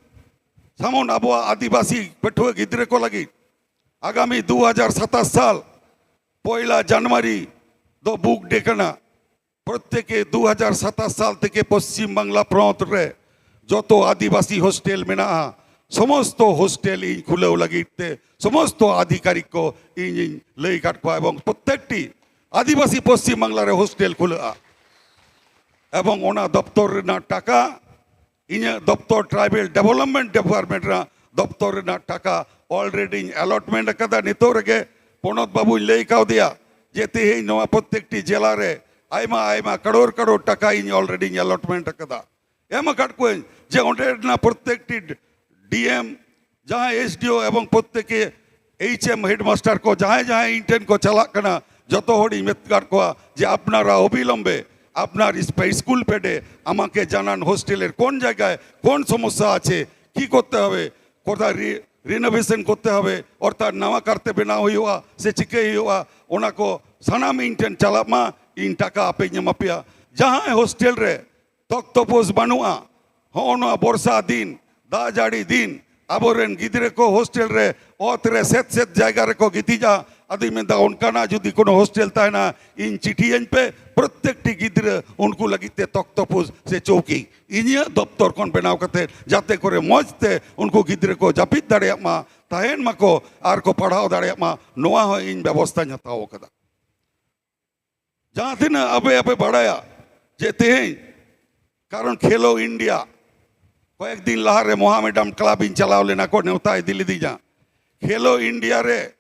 যেমন ᱟᱵᱚᱣᱟᱜ ᱟᱹᱫᱤᱵᱟᱹᱥᱤ ᱯᱟᱹᱴᱷᱩᱣᱟᱹ ᱜᱤᱫᱽᱨᱟᱹ ᱠᱚ ᱞᱟᱹᱜᱤᱫ ᱟᱜᱟᱢᱤ ᱫᱩ ᱦᱟᱡᱟᱨ ᱥᱟᱛᱟᱥ ᱥᱟᱞ ᱯᱚᱭᱞᱟ ᱡᱟᱱᱩᱣᱟᱨᱤ ᱫᱚ ᱵᱩᱠ ᱰᱮ ᱠᱟᱱᱟ᱾ ᱯᱨᱚᱛᱛᱮᱠᱮ ᱫᱩ ᱦᱟᱡᱟᱨ ᱥᱟᱛᱟᱥ ᱥᱟᱞ ᱛᱷᱮᱠᱮ ᱯᱚᱥᱪᱤᱢ ᱵᱟᱝᱞᱟ ᱯᱚᱱᱚᱛ ᱨᱮ ᱡᱚᱛᱚ ᱟᱹᱫᱤᱵᱟᱹᱥᱤ ᱦᱳᱥᱴᱮᱞ ᱢᱮᱱᱟᱜᱼᱟ, ᱥᱚᱢᱚᱥᱛᱚ ᱦᱳᱥᱴᱮᱞ ᱤᱧ ᱠᱷᱩᱞᱟᱹᱣ ᱞᱟᱹᱜᱤᱫ ᱛᱮ ᱥᱚᱢᱚᱥᱛᱚ ᱟᱫᱷᱤᱠᱟᱨᱤᱠ ᱠᱚ ᱤᱧᱤᱧ ᱞᱟᱹᱭ ᱟᱠᱟᱫ ᱠᱚᱣᱟ, ᱮᱵᱚᱝ ᱯᱨᱚᱛᱛᱮᱠᱴᱤ ᱟᱹᱫᱤᱵᱟᱹᱥᱤ ᱯᱚᱥᱪᱤᱢ ᱵᱟᱝᱞᱟ ᱨᱮ ᱦᱳᱥᱴᱮᱞ ᱠᱷᱩᱞᱟᱹᱜᱼᱟ᱾ ᱮᱵᱚᱝ ᱚᱱᱟ ᱫᱚᱯᱛᱚᱨ ᱨᱮᱱᱟᱜ ᱴᱟᱠᱟ, ᱤᱧᱟᱹᱜ ᱫᱚᱯᱛᱚᱨ ᱴᱨᱟᱭᱵᱮᱞ ᱰᱮᱵᱷᱞᱚᱯᱢᱮᱱᱴ ᱰᱤᱯᱟᱨᱴᱢᱮᱱᱴ ᱨᱮᱱᱟᱜ ᱫᱚᱯᱛᱚᱨ ᱨᱮᱱᱟᱜ ᱴᱟᱠᱟ ᱚᱞᱨᱮᱰᱤᱧ ᱮᱞᱚᱴᱢᱮᱱᱴ ᱟᱠᱟᱫᱟ᱾ ᱱᱤᱛᱚᱜ ᱨᱮᱜᱮ ᱯᱚᱱᱚᱛ ᱵᱟᱵᱩᱧ ᱞᱟᱹᱭ ᱠᱟᱣᱫᱮᱭᱟ ᱡᱮ ᱛᱮᱦᱮᱧ ᱱᱚᱣᱟ ᱯᱨᱚᱛᱛᱮᱠᱴᱤ ᱡᱮᱞᱟ ᱨᱮ ᱟᱭᱢᱟ ᱟᱭᱢᱟ ᱠᱟᱨᱳᱲ ᱠᱟᱨᱳᱲ ᱴᱟᱠᱟ ᱤᱧ ᱚᱞᱨᱮᱰᱤᱧ ᱮᱞᱚᱴᱢᱮᱱᱴ ᱟᱠᱟᱫᱟ, ᱮᱢ ᱟᱠᱟᱫ ᱠᱚᱣᱟᱧ, ᱡᱮ ᱚᱸᱰᱮ ᱨᱮᱱᱟᱜ ᱯᱨᱚᱛᱛᱮᱠᱴᱤ ᱰᱤᱮᱢ, ᱡᱟᱦᱟᱸᱭ ᱮᱥᱰᱤᱳ ᱮᱵᱚᱝ ᱯᱨᱚᱛᱛᱮᱠᱮ ᱮᱭᱤᱪ ᱮᱢ ᱦᱮᱰᱢᱟᱥᱴᱟᱨ ᱠᱚ ᱡᱟᱦᱟᱸᱭ ᱡᱟᱦᱟᱸᱭ ᱤᱧ ᱴᱷᱮᱱ ᱠᱚ ᱪᱟᱞᱟᱜ ᱠᱟᱱᱟ, ᱡᱚᱛᱚ ᱦᱚᱲᱤᱧ ᱢᱮᱛᱟᱫ ᱠᱚᱣᱟ ᱡᱮ আপনারা অবিলম্বে আপনার স্কুল পেডে আমাকে জানান হোস্টেলের কোন জায়গায় কোন সমস্যা আছে, কি করতে হবে, কোথায় রি রিনোভেশন করতে হবে, অর্থাৎ ᱱᱟᱣᱟ ᱠᱟᱨᱛᱮ ᱵᱮᱱᱟᱣ ᱦᱩᱭᱩᱜᱼᱟ ᱥᱮ ᱪᱤᱠᱟᱹᱭ ᱦᱩᱭᱩᱜᱼᱟ, ᱚᱱᱟ ᱠᱚ ᱥᱟᱱᱟᱢ ᱤᱧ ᱴᱷᱮᱱ ᱪᱟᱞᱟᱜ ᱢᱟ, ᱤᱧ ᱴᱟᱠᱟ ᱟᱯᱮᱧ ᱮᱢᱟ ᱯᱮᱭᱟ᱾ ᱡᱟᱦᱟᱸᱭ ᱦᱳᱥᱴᱮᱞ ᱨᱮ ᱛᱚᱠᱛᱚᱯᱳᱥ ᱵᱟᱹᱱᱩᱜᱼᱟ, ᱦᱚᱸᱜᱼᱚ ᱱᱚᱣᱟ ᱵᱚᱨᱥᱟ ᱫᱤᱱ, ᱫᱟᱜ ᱡᱟᱹᱲᱤ ᱫᱤᱱ, ᱟᱵᱚᱨᱮᱱ ᱜᱤᱫᱽᱨᱟᱹ ᱠᱚ ᱦᱳᱥᱴᱮᱞ ᱨᱮ ᱚᱛ ᱨᱮ ᱥᱮᱫ ᱥᱮᱫ ᱡᱟᱭᱜᱟ ᱨᱮᱠᱚ ᱜᱤᱛᱤᱡᱼᱟ᱾ ᱟᱫᱚᱧ ᱢᱮᱱᱫᱟ, ᱚᱱᱠᱟᱱᱟᱜ ᱡᱩᱫᱤ ᱠᱳᱱᱳ ᱦᱳᱥᱴᱮᱞ ᱛᱟᱦᱮᱱᱟ, ᱤᱧ ᱪᱤᱴᱷᱤᱭᱟᱹᱧ ᱯᱮ, ᱯᱨᱚᱛᱛᱮᱠᱴᱤ ᱜᱤᱫᱽᱨᱟᱹ ᱩᱱᱠᱩ ᱞᱟᱹᱜᱤᱫ ᱛᱮ ᱛᱚᱠᱛᱚᱯᱳᱥ ᱥᱮ ᱪᱳᱣᱠᱤ ᱤᱧᱟᱹᱜ ᱫᱚᱯᱛᱚᱨ ᱠᱷᱚᱱ ᱵᱮᱱᱟᱣ ᱠᱟᱛᱮ, ᱡᱟᱛᱮ ᱠᱚᱨᱮ ᱢᱚᱡᱽ ᱛᱮ ᱩᱱᱠᱩ ᱜᱤᱫᱽᱨᱟᱹ ᱠᱚ ᱡᱟᱹᱯᱤᱫ ᱫᱟᱲᱮᱭᱟᱜ ᱢᱟ, ᱛᱟᱦᱮᱱ ᱢᱟᱠᱚ ᱟᱨ ᱠᱚ ᱯᱟᱲᱦᱟᱣ ᱫᱟᱲᱮᱭᱟᱜ ᱢᱟ, ᱱᱚᱣᱟ ᱦᱚᱸ ᱤᱧ ᱵᱮᱵᱚᱥᱛᱷᱟᱧ ᱦᱟᱛᱟᱣ ᱟᱠᱟᱫᱟ᱾ ᱡᱟᱦᱟᱸ ᱛᱤᱱᱟᱹᱜ ᱟᱯᱮ ᱟᱯᱮ ᱵᱟᱲᱟᱭᱟ ᱡᱮ ᱛᱮᱦᱮᱧ, ᱠᱟᱨᱚᱱ ᱠᱷᱮᱞᱳ ᱤᱱᱰᱤᱭᱟ, ᱠᱚᱭᱮᱠ ᱫᱤᱱ ᱞᱟᱦᱟᱨᱮ ᱢᱚᱦᱟᱢᱮᱰᱟᱢ ᱠᱞᱟᱵᱽ ᱤᱧ ᱪᱟᱞᱟᱣ ᱞᱮᱱᱟ, ᱠᱚ ᱱᱮᱣᱛᱟ ᱤᱫᱤ ᱞᱤᱫᱤᱧᱟ᱾ ᱠᱷᱮᱞᱳ ᱤᱱᱰᱤᱭᱟ ᱨᱮ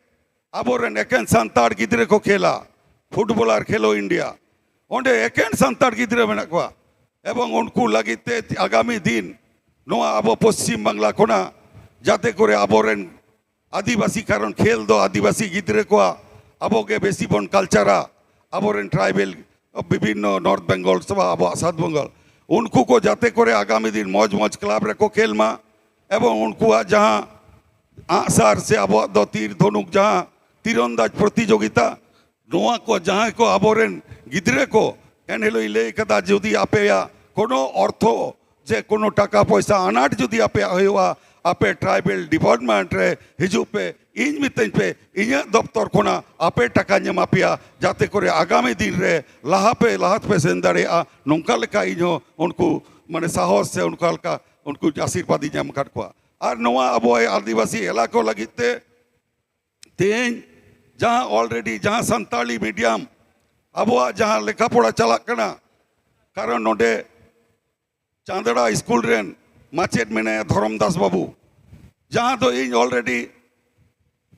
ᱟᱵᱚᱨᱮᱱ ᱮᱠᱮᱱ ᱥᱟᱱᱛᱟᱲ ᱜᱤᱫᱽᱨᱟᱹ ᱠᱚ ᱠᱷᱮᱞᱟ, ᱯᱷᱩᱴᱵᱚᱞᱟᱨ ᱠᱷᱮᱞᱳ ᱤᱱᱰᱤᱭᱟ, ᱚᱸᱰᱮ ᱮᱠᱮᱱ ᱥᱟᱱᱛᱟᱲ ᱜᱤᱫᱽᱨᱟᱹ ᱢᱮᱱᱟᱜ ᱠᱚᱣᱟ᱾ ᱮᱵᱚᱝ ᱩᱱᱠᱩ ᱞᱟᱹᱜᱤᱫ ᱛᱮ ᱟᱜᱟᱢᱤ ᱫᱤᱱ ᱱᱚᱣᱟ ᱟᱵᱚ ᱯᱚᱥᱪᱤᱢ ᱵᱟᱝᱞᱟ ᱠᱷᱚᱱᱟᱜ ᱡᱟᱛᱮ ᱠᱚᱨᱮ ᱟᱵᱚᱨᱮᱱ ᱟᱹᱫᱤᱵᱟᱹᱥᱤ, ᱠᱟᱨᱚᱱ ᱠᱷᱮᱞ ᱫᱚ ᱟᱹᱫᱤᱵᱟᱹᱥᱤ ᱜᱤᱫᱽᱨᱟᱹ ᱠᱚᱣᱟᱜ, ᱟᱵᱚ ᱜᱮ ᱵᱮᱥᱤ ᱵᱚᱱ ᱠᱟᱞᱪᱟᱨᱟ, ᱟᱵᱚᱨᱮᱱ ᱴᱨᱟᱭᱵᱮᱞ ᱵᱤᱵᱷᱤᱱᱱᱚ ᱱᱚᱨᱛᱷ ᱵᱮᱝᱜᱚᱞ ᱥᱮ ᱟᱵᱚᱣᱟᱜ ᱥᱟᱣᱩᱛᱷ ᱵᱮᱝᱜᱚᱞ, ᱩᱱᱠᱩ ᱠᱚ ᱡᱟᱛᱮ ᱠᱚᱨᱮ ᱟᱜᱟᱢᱤ ᱫᱤᱱ ᱢᱚᱡᱽ ᱢᱚᱡᱽ ᱠᱞᱟᱵᱽ ᱨᱮᱠᱚ ᱠᱷᱮᱞ ᱢᱟ ᱮᱵᱚᱝ ᱩᱱᱠᱩᱣᱟᱜ ᱡᱟᱦᱟᱸ ᱟᱜᱼᱥᱟᱨ ᱥᱮ ᱟᱵᱚᱣᱟᱜ ᱫᱚ ᱛᱤᱨ ᱫᱷᱚᱱᱩᱠ ᱡᱟᱦᱟᱸ ᱛᱤᱨᱚᱱᱫᱟᱡᱽ ᱯᱨᱚᱛᱤᱡᱳᱜᱤᱛᱟ, ᱱᱚᱣᱟ ᱠᱚ ᱡᱟᱦᱟᱸᱭ ᱠᱚ ᱟᱵᱚᱨᱮᱱ ᱜᱤᱫᱽᱨᱟᱹ ᱠᱚ, ᱮᱱᱦᱤᱞᱳᱜ ᱤᱧ ᱞᱟᱹᱭ ᱠᱟᱫᱟ, ᱡᱩᱫᱤ ᱟᱯᱮᱭᱟᱜ ᱠᱳᱱᱳ ᱚᱨᱛᱷᱚ ᱥᱮ ᱠᱳᱱᱳ ᱴᱟᱠᱟ ᱯᱚᱭᱥᱟ ᱟᱱᱟᱴ ᱡᱩᱫᱤ ᱟᱯᱮᱭᱟᱜ ᱦᱩᱭᱩᱜᱼᱟ, ᱟᱯᱮ ᱴᱨᱟᱭᱵᱮᱞ ᱰᱤᱯᱟᱨᱴᱢᱮᱱᱴ ᱨᱮ ᱦᱤᱡᱩᱜ ᱯᱮ, ᱤᱧ ᱢᱤᱛᱟᱹᱧ ᱯᱮ, ᱤᱧᱟᱹᱜ ᱫᱚᱯᱛᱚᱨ ᱠᱷᱚᱱᱟᱜ ᱟᱯᱮ ᱴᱟᱠᱟᱧ ᱮᱢᱟ ᱯᱮᱭᱟ, ᱡᱟᱛᱮ ᱠᱚᱨᱮ ᱟᱜᱟᱢᱤ ᱫᱤᱱ ᱨᱮ ᱞᱟᱦᱟ ᱯᱮ, ᱞᱟᱦᱟ ᱛᱮᱯᱮ ᱥᱮᱱ ᱫᱟᱲᱮᱭᱟᱜᱼᱟ᱾ ᱱᱚᱝᱠᱟ ᱞᱮᱠᱟ ᱤᱧ ᱦᱚᱸ ᱩᱱᱠᱩ ᱢᱟᱱᱮ ᱥᱟᱦᱚᱥ ᱥᱮ ᱚᱱᱠᱟ ᱞᱮᱠᱟ ᱩᱱᱠᱩ ᱟᱥᱤᱨᱵᱟᱫᱽ ᱤᱧ ᱮᱢ ᱟᱠᱟᱫ ᱠᱚᱣᱟ᱾ ᱟᱨ ᱱᱚᱣᱟ ᱟᱵᱚᱣᱟᱜ ᱟᱹᱫᱤᱵᱟᱹᱥᱤ ᱮᱞᱟᱠᱟ ᱞᱟᱹᱜᱤᱫ ᱛᱮ ᱛᱮᱦᱮᱧ ᱡᱟᱦᱟᱸ already ᱡᱟᱦᱟᱸ ᱥᱟᱱᱛᱟᱲᱤ ᱢᱤᱰᱤᱭᱟᱢ ᱟᱵᱚᱣᱟᱜ ᱡᱟᱦᱟᱸ ᱞᱮᱠᱷᱟ ᱯᱚᱲᱟ ᱪᱟᱞᱟᱜ ᱠᱟᱱᱟ, ᱠᱟᱨᱚᱱ ᱱᱚᱰᱮ ᱪᱟᱸᱫᱲᱟ ᱥᱠᱩᱞ ᱨᱮᱱ ᱢᱟᱪᱮᱫ ᱢᱮᱱᱟᱭᱟ ᱫᱷᱚᱨᱚᱢ ᱫᱟᱥ ᱵᱟᱵᱩ, ᱡᱟᱦᱟᱸ ᱫᱚ ᱤᱧ already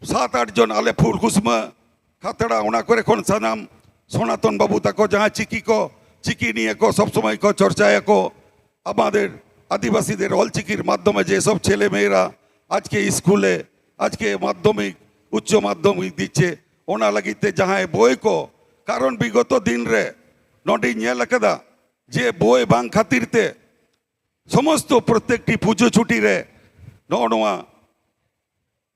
ᱥᱟᱛ ᱟᱴ ᱡᱚᱱ ᱟᱞᱮ ᱯᱷᱩᱞᱠᱩᱥᱢᱟᱹ, ᱠᱷᱟᱛᱲᱟ, ᱚᱱᱟ ᱠᱚᱨᱮ ᱠᱷᱚᱱ ᱥᱟᱱᱟᱢ ᱥᱚᱱᱟᱛᱚᱱ ᱵᱟᱵᱩ ᱛᱟᱠᱚ ᱡᱟᱦᱟᱸ ᱪᱤᱠᱤ ᱠᱚ, ᱪᱤᱠᱤ ᱱᱤᱭᱮ ᱠᱚ ᱥᱚᱵ ᱥᱚᱢᱚᱭ ᱠᱚ ᱪᱚᱨᱪᱟᱭᱟᱠᱚ, আমাদের আদিবাসীদের ᱚᱞᱪᱤᱠᱤর মাধ্যমে যেসব ছেলেমেয়েরা আজকে স্কুলে, আজকে মাধ্যমিক, উচ্চ মাধ্যমিক দিচ্ছে, ᱚᱱᱟ ᱞᱟᱹᱜᱤᱫ ᱛᱮ ᱡᱟᱦᱟᱸᱭ ᱵᱳᱭ ᱠᱚ, ᱠᱟᱨᱚᱱ ᱵᱤᱜᱚᱛᱚ ᱫᱤᱱ ᱨᱮ ᱱᱚᱰᱮᱧ ᱧᱮᱞ ᱟᱠᱟᱫᱟ ᱡᱮ ᱵᱳᱭ ᱵᱟᱝ ᱠᱷᱟᱹᱛᱤᱨ ᱛᱮ ᱥᱚᱢᱚᱥᱛᱚ ᱯᱨᱚᱛᱮᱠᱴᱤ ᱯᱩᱡᱟᱹ ᱪᱷᱩᱴᱤ ᱨᱮ ᱱᱚᱜᱼᱚ ᱱᱚᱣᱟ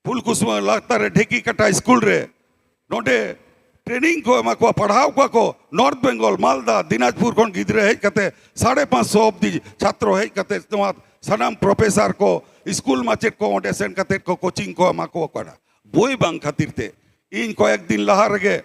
ᱯᱷᱩᱞᱠᱩᱥᱢᱟᱹ ᱞᱟᱛᱟᱨ ᱨᱮ ᱰᱷᱮᱠᱤᱠᱟᱴᱟ ᱥᱠᱩᱞ ᱨᱮ ᱱᱚᱰᱮ ᱴᱨᱮᱱᱤᱝ ᱠᱚ ᱮᱢᱟ ᱠᱚᱣᱟ, ᱯᱟᱲᱦᱟᱣ ᱠᱚᱣᱟ ᱠᱚ᱾ ᱱᱚᱨᱛᱷ ᱵᱮᱝᱜᱚᱞ, ᱢᱟᱞᱫᱟ, ᱫᱤᱱᱟᱡᱽᱯᱩᱨ ᱠᱷᱚᱱ ᱜᱤᱫᱽᱨᱟᱹ ᱦᱮᱡ ᱠᱟᱛᱮ, ᱥᱟᱲᱮ ᱯᱟᱸᱪᱥᱚ ᱚᱵᱫᱤ ᱪᱷᱟᱛᱨᱚ ᱦᱮᱡ ᱠᱟᱛᱮ ᱱᱚᱣᱟ ᱥᱟᱱᱟᱢ ᱯᱨᱚᱯᱷᱮᱥᱟᱨ ᱠᱚ, ᱥᱠᱩᱞ ᱢᱟᱪᱮᱫ ᱠᱚ ᱚᱸᱰᱮ ᱥᱮᱱ ᱠᱟᱛᱮ ᱠᱚ ᱠᱳᱪᱤᱝ ᱠᱚ ᱮᱢᱟ ᱠᱚ ᱠᱟᱱᱟ᱾ ᱵᱳᱭ ᱵᱟᱝ ᱠᱷᱟᱹᱛᱤᱨ ᱛᱮ ᱤᱧ ᱠᱚᱭᱮᱠ ᱫᱤᱱ ᱞᱟᱦᱟ ᱨᱮᱜᱮ,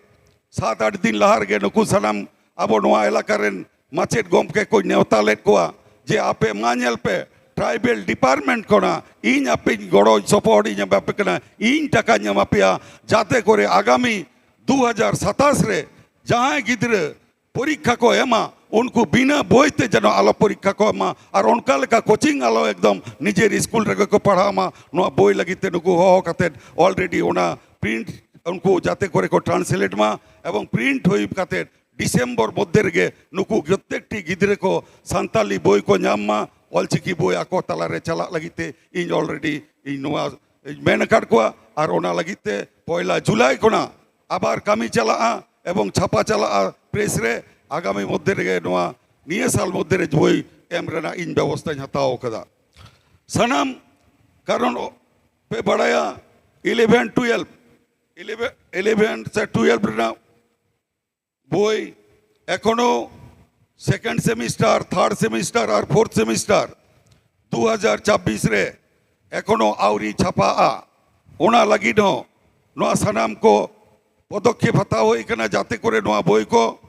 ᱥᱟᱛ ᱟᱴ ᱫᱤᱱ ᱞᱟᱦᱟ ᱨᱮᱜᱮ ᱱᱩᱠᱩ ᱥᱟᱱᱟᱢ ᱟᱵᱚ ᱱᱚᱣᱟ ᱮᱞᱟᱠᱟ ᱨᱮᱱ ᱢᱟᱪᱮᱫ ᱜᱚᱢᱠᱮ ᱠᱚᱧ ᱱᱮᱣᱛᱟ ᱞᱮᱫ ᱠᱚᱣᱟ ᱡᱮ ᱟᱯᱮ ᱢᱟ ᱧᱮᱞ ᱯᱮ, ᱴᱨᱟᱭᱵᱮᱞ ᱰᱤᱯᱟᱨᱴᱢᱮᱱᱴ ᱠᱷᱚᱱᱟᱜ ᱤᱧ ᱟᱯᱮᱧ ᱜᱚᱲᱚ ᱥᱚᱯᱚᱦᱚᱫ ᱤᱧ ᱮᱢᱟ ᱯᱮ ᱠᱟᱱᱟ, ᱤᱧ ᱴᱟᱠᱟᱧ ᱮᱢᱟ ᱯᱮᱭᱟ, ᱡᱟᱛᱮ ᱠᱚᱨᱮ ᱟᱜᱟᱢᱤ ᱫᱩ ᱦᱟᱡᱟᱨ ᱥᱟᱛᱟᱥ ᱨᱮ ᱡᱟᱦᱟᱸᱭ ᱜᱤᱫᱽᱨᱟᱹ ᱯᱚᱨᱤᱠᱠᱷᱟ ᱠᱚ ᱮᱢᱟ, ᱩᱱᱠᱩ ᱵᱤᱱᱟᱹ ᱵᱳᱭ ᱛᱮ ᱡᱮᱱᱚ ᱟᱞᱚ ᱯᱚᱨᱤᱠᱠᱷᱟ ᱠᱚ ᱮᱢᱟ, ᱟᱨ ᱚᱱᱠᱟ ᱞᱮᱠᱟ ᱠᱳᱪᱤᱝ ᱟᱞᱚ, ᱮᱠᱫᱚᱢ ᱱᱤᱡᱮᱨ ᱥᱠᱩᱞ ᱨᱮᱜᱮ ᱠᱚ ᱯᱟᱲᱦᱟᱣ ᱢᱟ᱾ ᱱᱚᱣᱟ ᱵᱳᱭ ᱞᱟᱹᱜᱤᱫ ᱛᱮ ᱱᱩᱠᱩ ᱦᱚᱦᱚ ᱠᱟᱛᱮᱫ already ᱚᱱᱟ ᱯᱨᱤᱱᱴ ᱩᱱᱠᱩ ᱡᱟᱛᱮ ᱠᱚᱨᱮ ᱠᱚ ᱴᱨᱟᱱᱥᱞᱮᱴ ᱢᱟ, ᱮᱵᱚᱝ ᱯᱨᱤᱱᱴ ᱦᱩᱭ ᱠᱟᱛᱮᱫ ᱰᱤᱥᱮᱢᱵᱚᱨ ᱢᱚᱫᱽᱫᱷᱮ ᱨᱮᱜᱮ ᱱᱩᱠᱩ ᱯᱨᱚᱛᱛᱮᱠᱴᱤ ᱜᱤᱫᱽᱨᱟᱹ ᱠᱚ ᱥᱟᱱᱛᱟᱞᱤ ᱵᱳᱭ ᱠᱚ ᱧᱟᱢ ᱢᱟ, ᱚᱞᱪᱤᱠᱤ ᱵᱳᱭ ᱟᱠᱚ ᱛᱟᱞᱟᱨᱮ ᱪᱟᱞᱟᱜ ᱞᱟᱹᱜᱤᱫ ᱛᱮ ᱤᱧ already ᱤᱧ ᱱᱚᱣᱟ ᱤᱧ ᱢᱮᱱ ᱟᱠᱟᱫ ᱠᱚᱣᱟ᱾ ᱟᱨ ᱚᱱᱟ ᱞᱟᱹᱜᱤᱫ ᱛᱮ ᱯᱚᱭᱞᱟ ᱡᱩᱞᱟᱭ ᱠᱷᱚᱱᱟᱜ ᱟᱵᱟᱨ ᱠᱟᱹᱢᱤ ᱪᱟᱞᱟᱜᱼᱟ ᱮᱵᱚᱝ ᱪᱷᱟᱯᱟ ᱪᱟᱞᱟᱜᱼᱟ ᱯᱨᱮᱥ ᱨᱮ᱾ ᱟᱜᱟᱢᱤ ᱢᱚᱫᱽᱫᱷᱮ ᱨᱮᱜᱮ ᱱᱚᱣᱟ ᱱᱤᱭᱟᱹ ᱥᱟᱞ ᱢᱚᱫᱽᱫᱷᱮ ᱨᱮ ᱵᱳᱭ ᱮᱢ ᱨᱮᱱᱟᱜ ᱤᱧ ᱵᱮᱵᱚᱥᱛᱷᱟᱧ ᱦᱟᱛᱟᱣ ᱟᱠᱟᱫᱟ᱾ ᱥᱟᱱᱟᱢ ᱠᱟᱨᱚᱱ ᱯᱮ ᱵᱟᱲᱟᱭᱟ, ᱤᱞᱮᱵᱷᱮᱱ ᱴᱩᱭᱮᱞᱵᱷ, ᱤᱞᱮᱵᱷᱮᱱ ᱥᱮ ᱴᱩᱭᱮᱞᱵᱷ ᱨᱮᱱᱟᱜ ᱵᱳᱭ ᱮᱠᱷᱚᱱᱳ ᱥᱮᱠᱮᱱᱰ ᱥᱮᱢᱤᱥᱴᱟᱨ, ᱛᱷᱟᱨᱰ ᱥᱮᱢᱤᱥᱴᱟᱨ ᱟᱨ ᱯᱷᱳᱨᱛᱷ ᱥᱮᱢᱤᱥᱴᱟᱨ ᱫᱩ ᱦᱟᱡᱟᱨ ᱪᱟᱵᱵᱤᱥ ᱨᱮ ᱮᱠᱷᱚᱱᱳ ᱟᱹᱣᱨᱤ ᱪᱷᱟᱯᱟᱜᱼᱟ᱾ ᱚᱱᱟ ᱞᱟᱹᱜᱤᱫ ᱦᱚᱸ ᱱᱚᱣᱟ ᱥᱟᱱᱟᱢ ᱠᱚ ᱯᱚᱫᱚᱠᱷᱮᱯ ᱦᱟᱛᱟᱣ ᱦᱩᱭ ᱠᱟᱱᱟ, ᱡᱟᱛᱮ ᱠᱚᱨᱮ ᱱᱚᱣᱟ ᱵᱳᱭ ᱠᱚ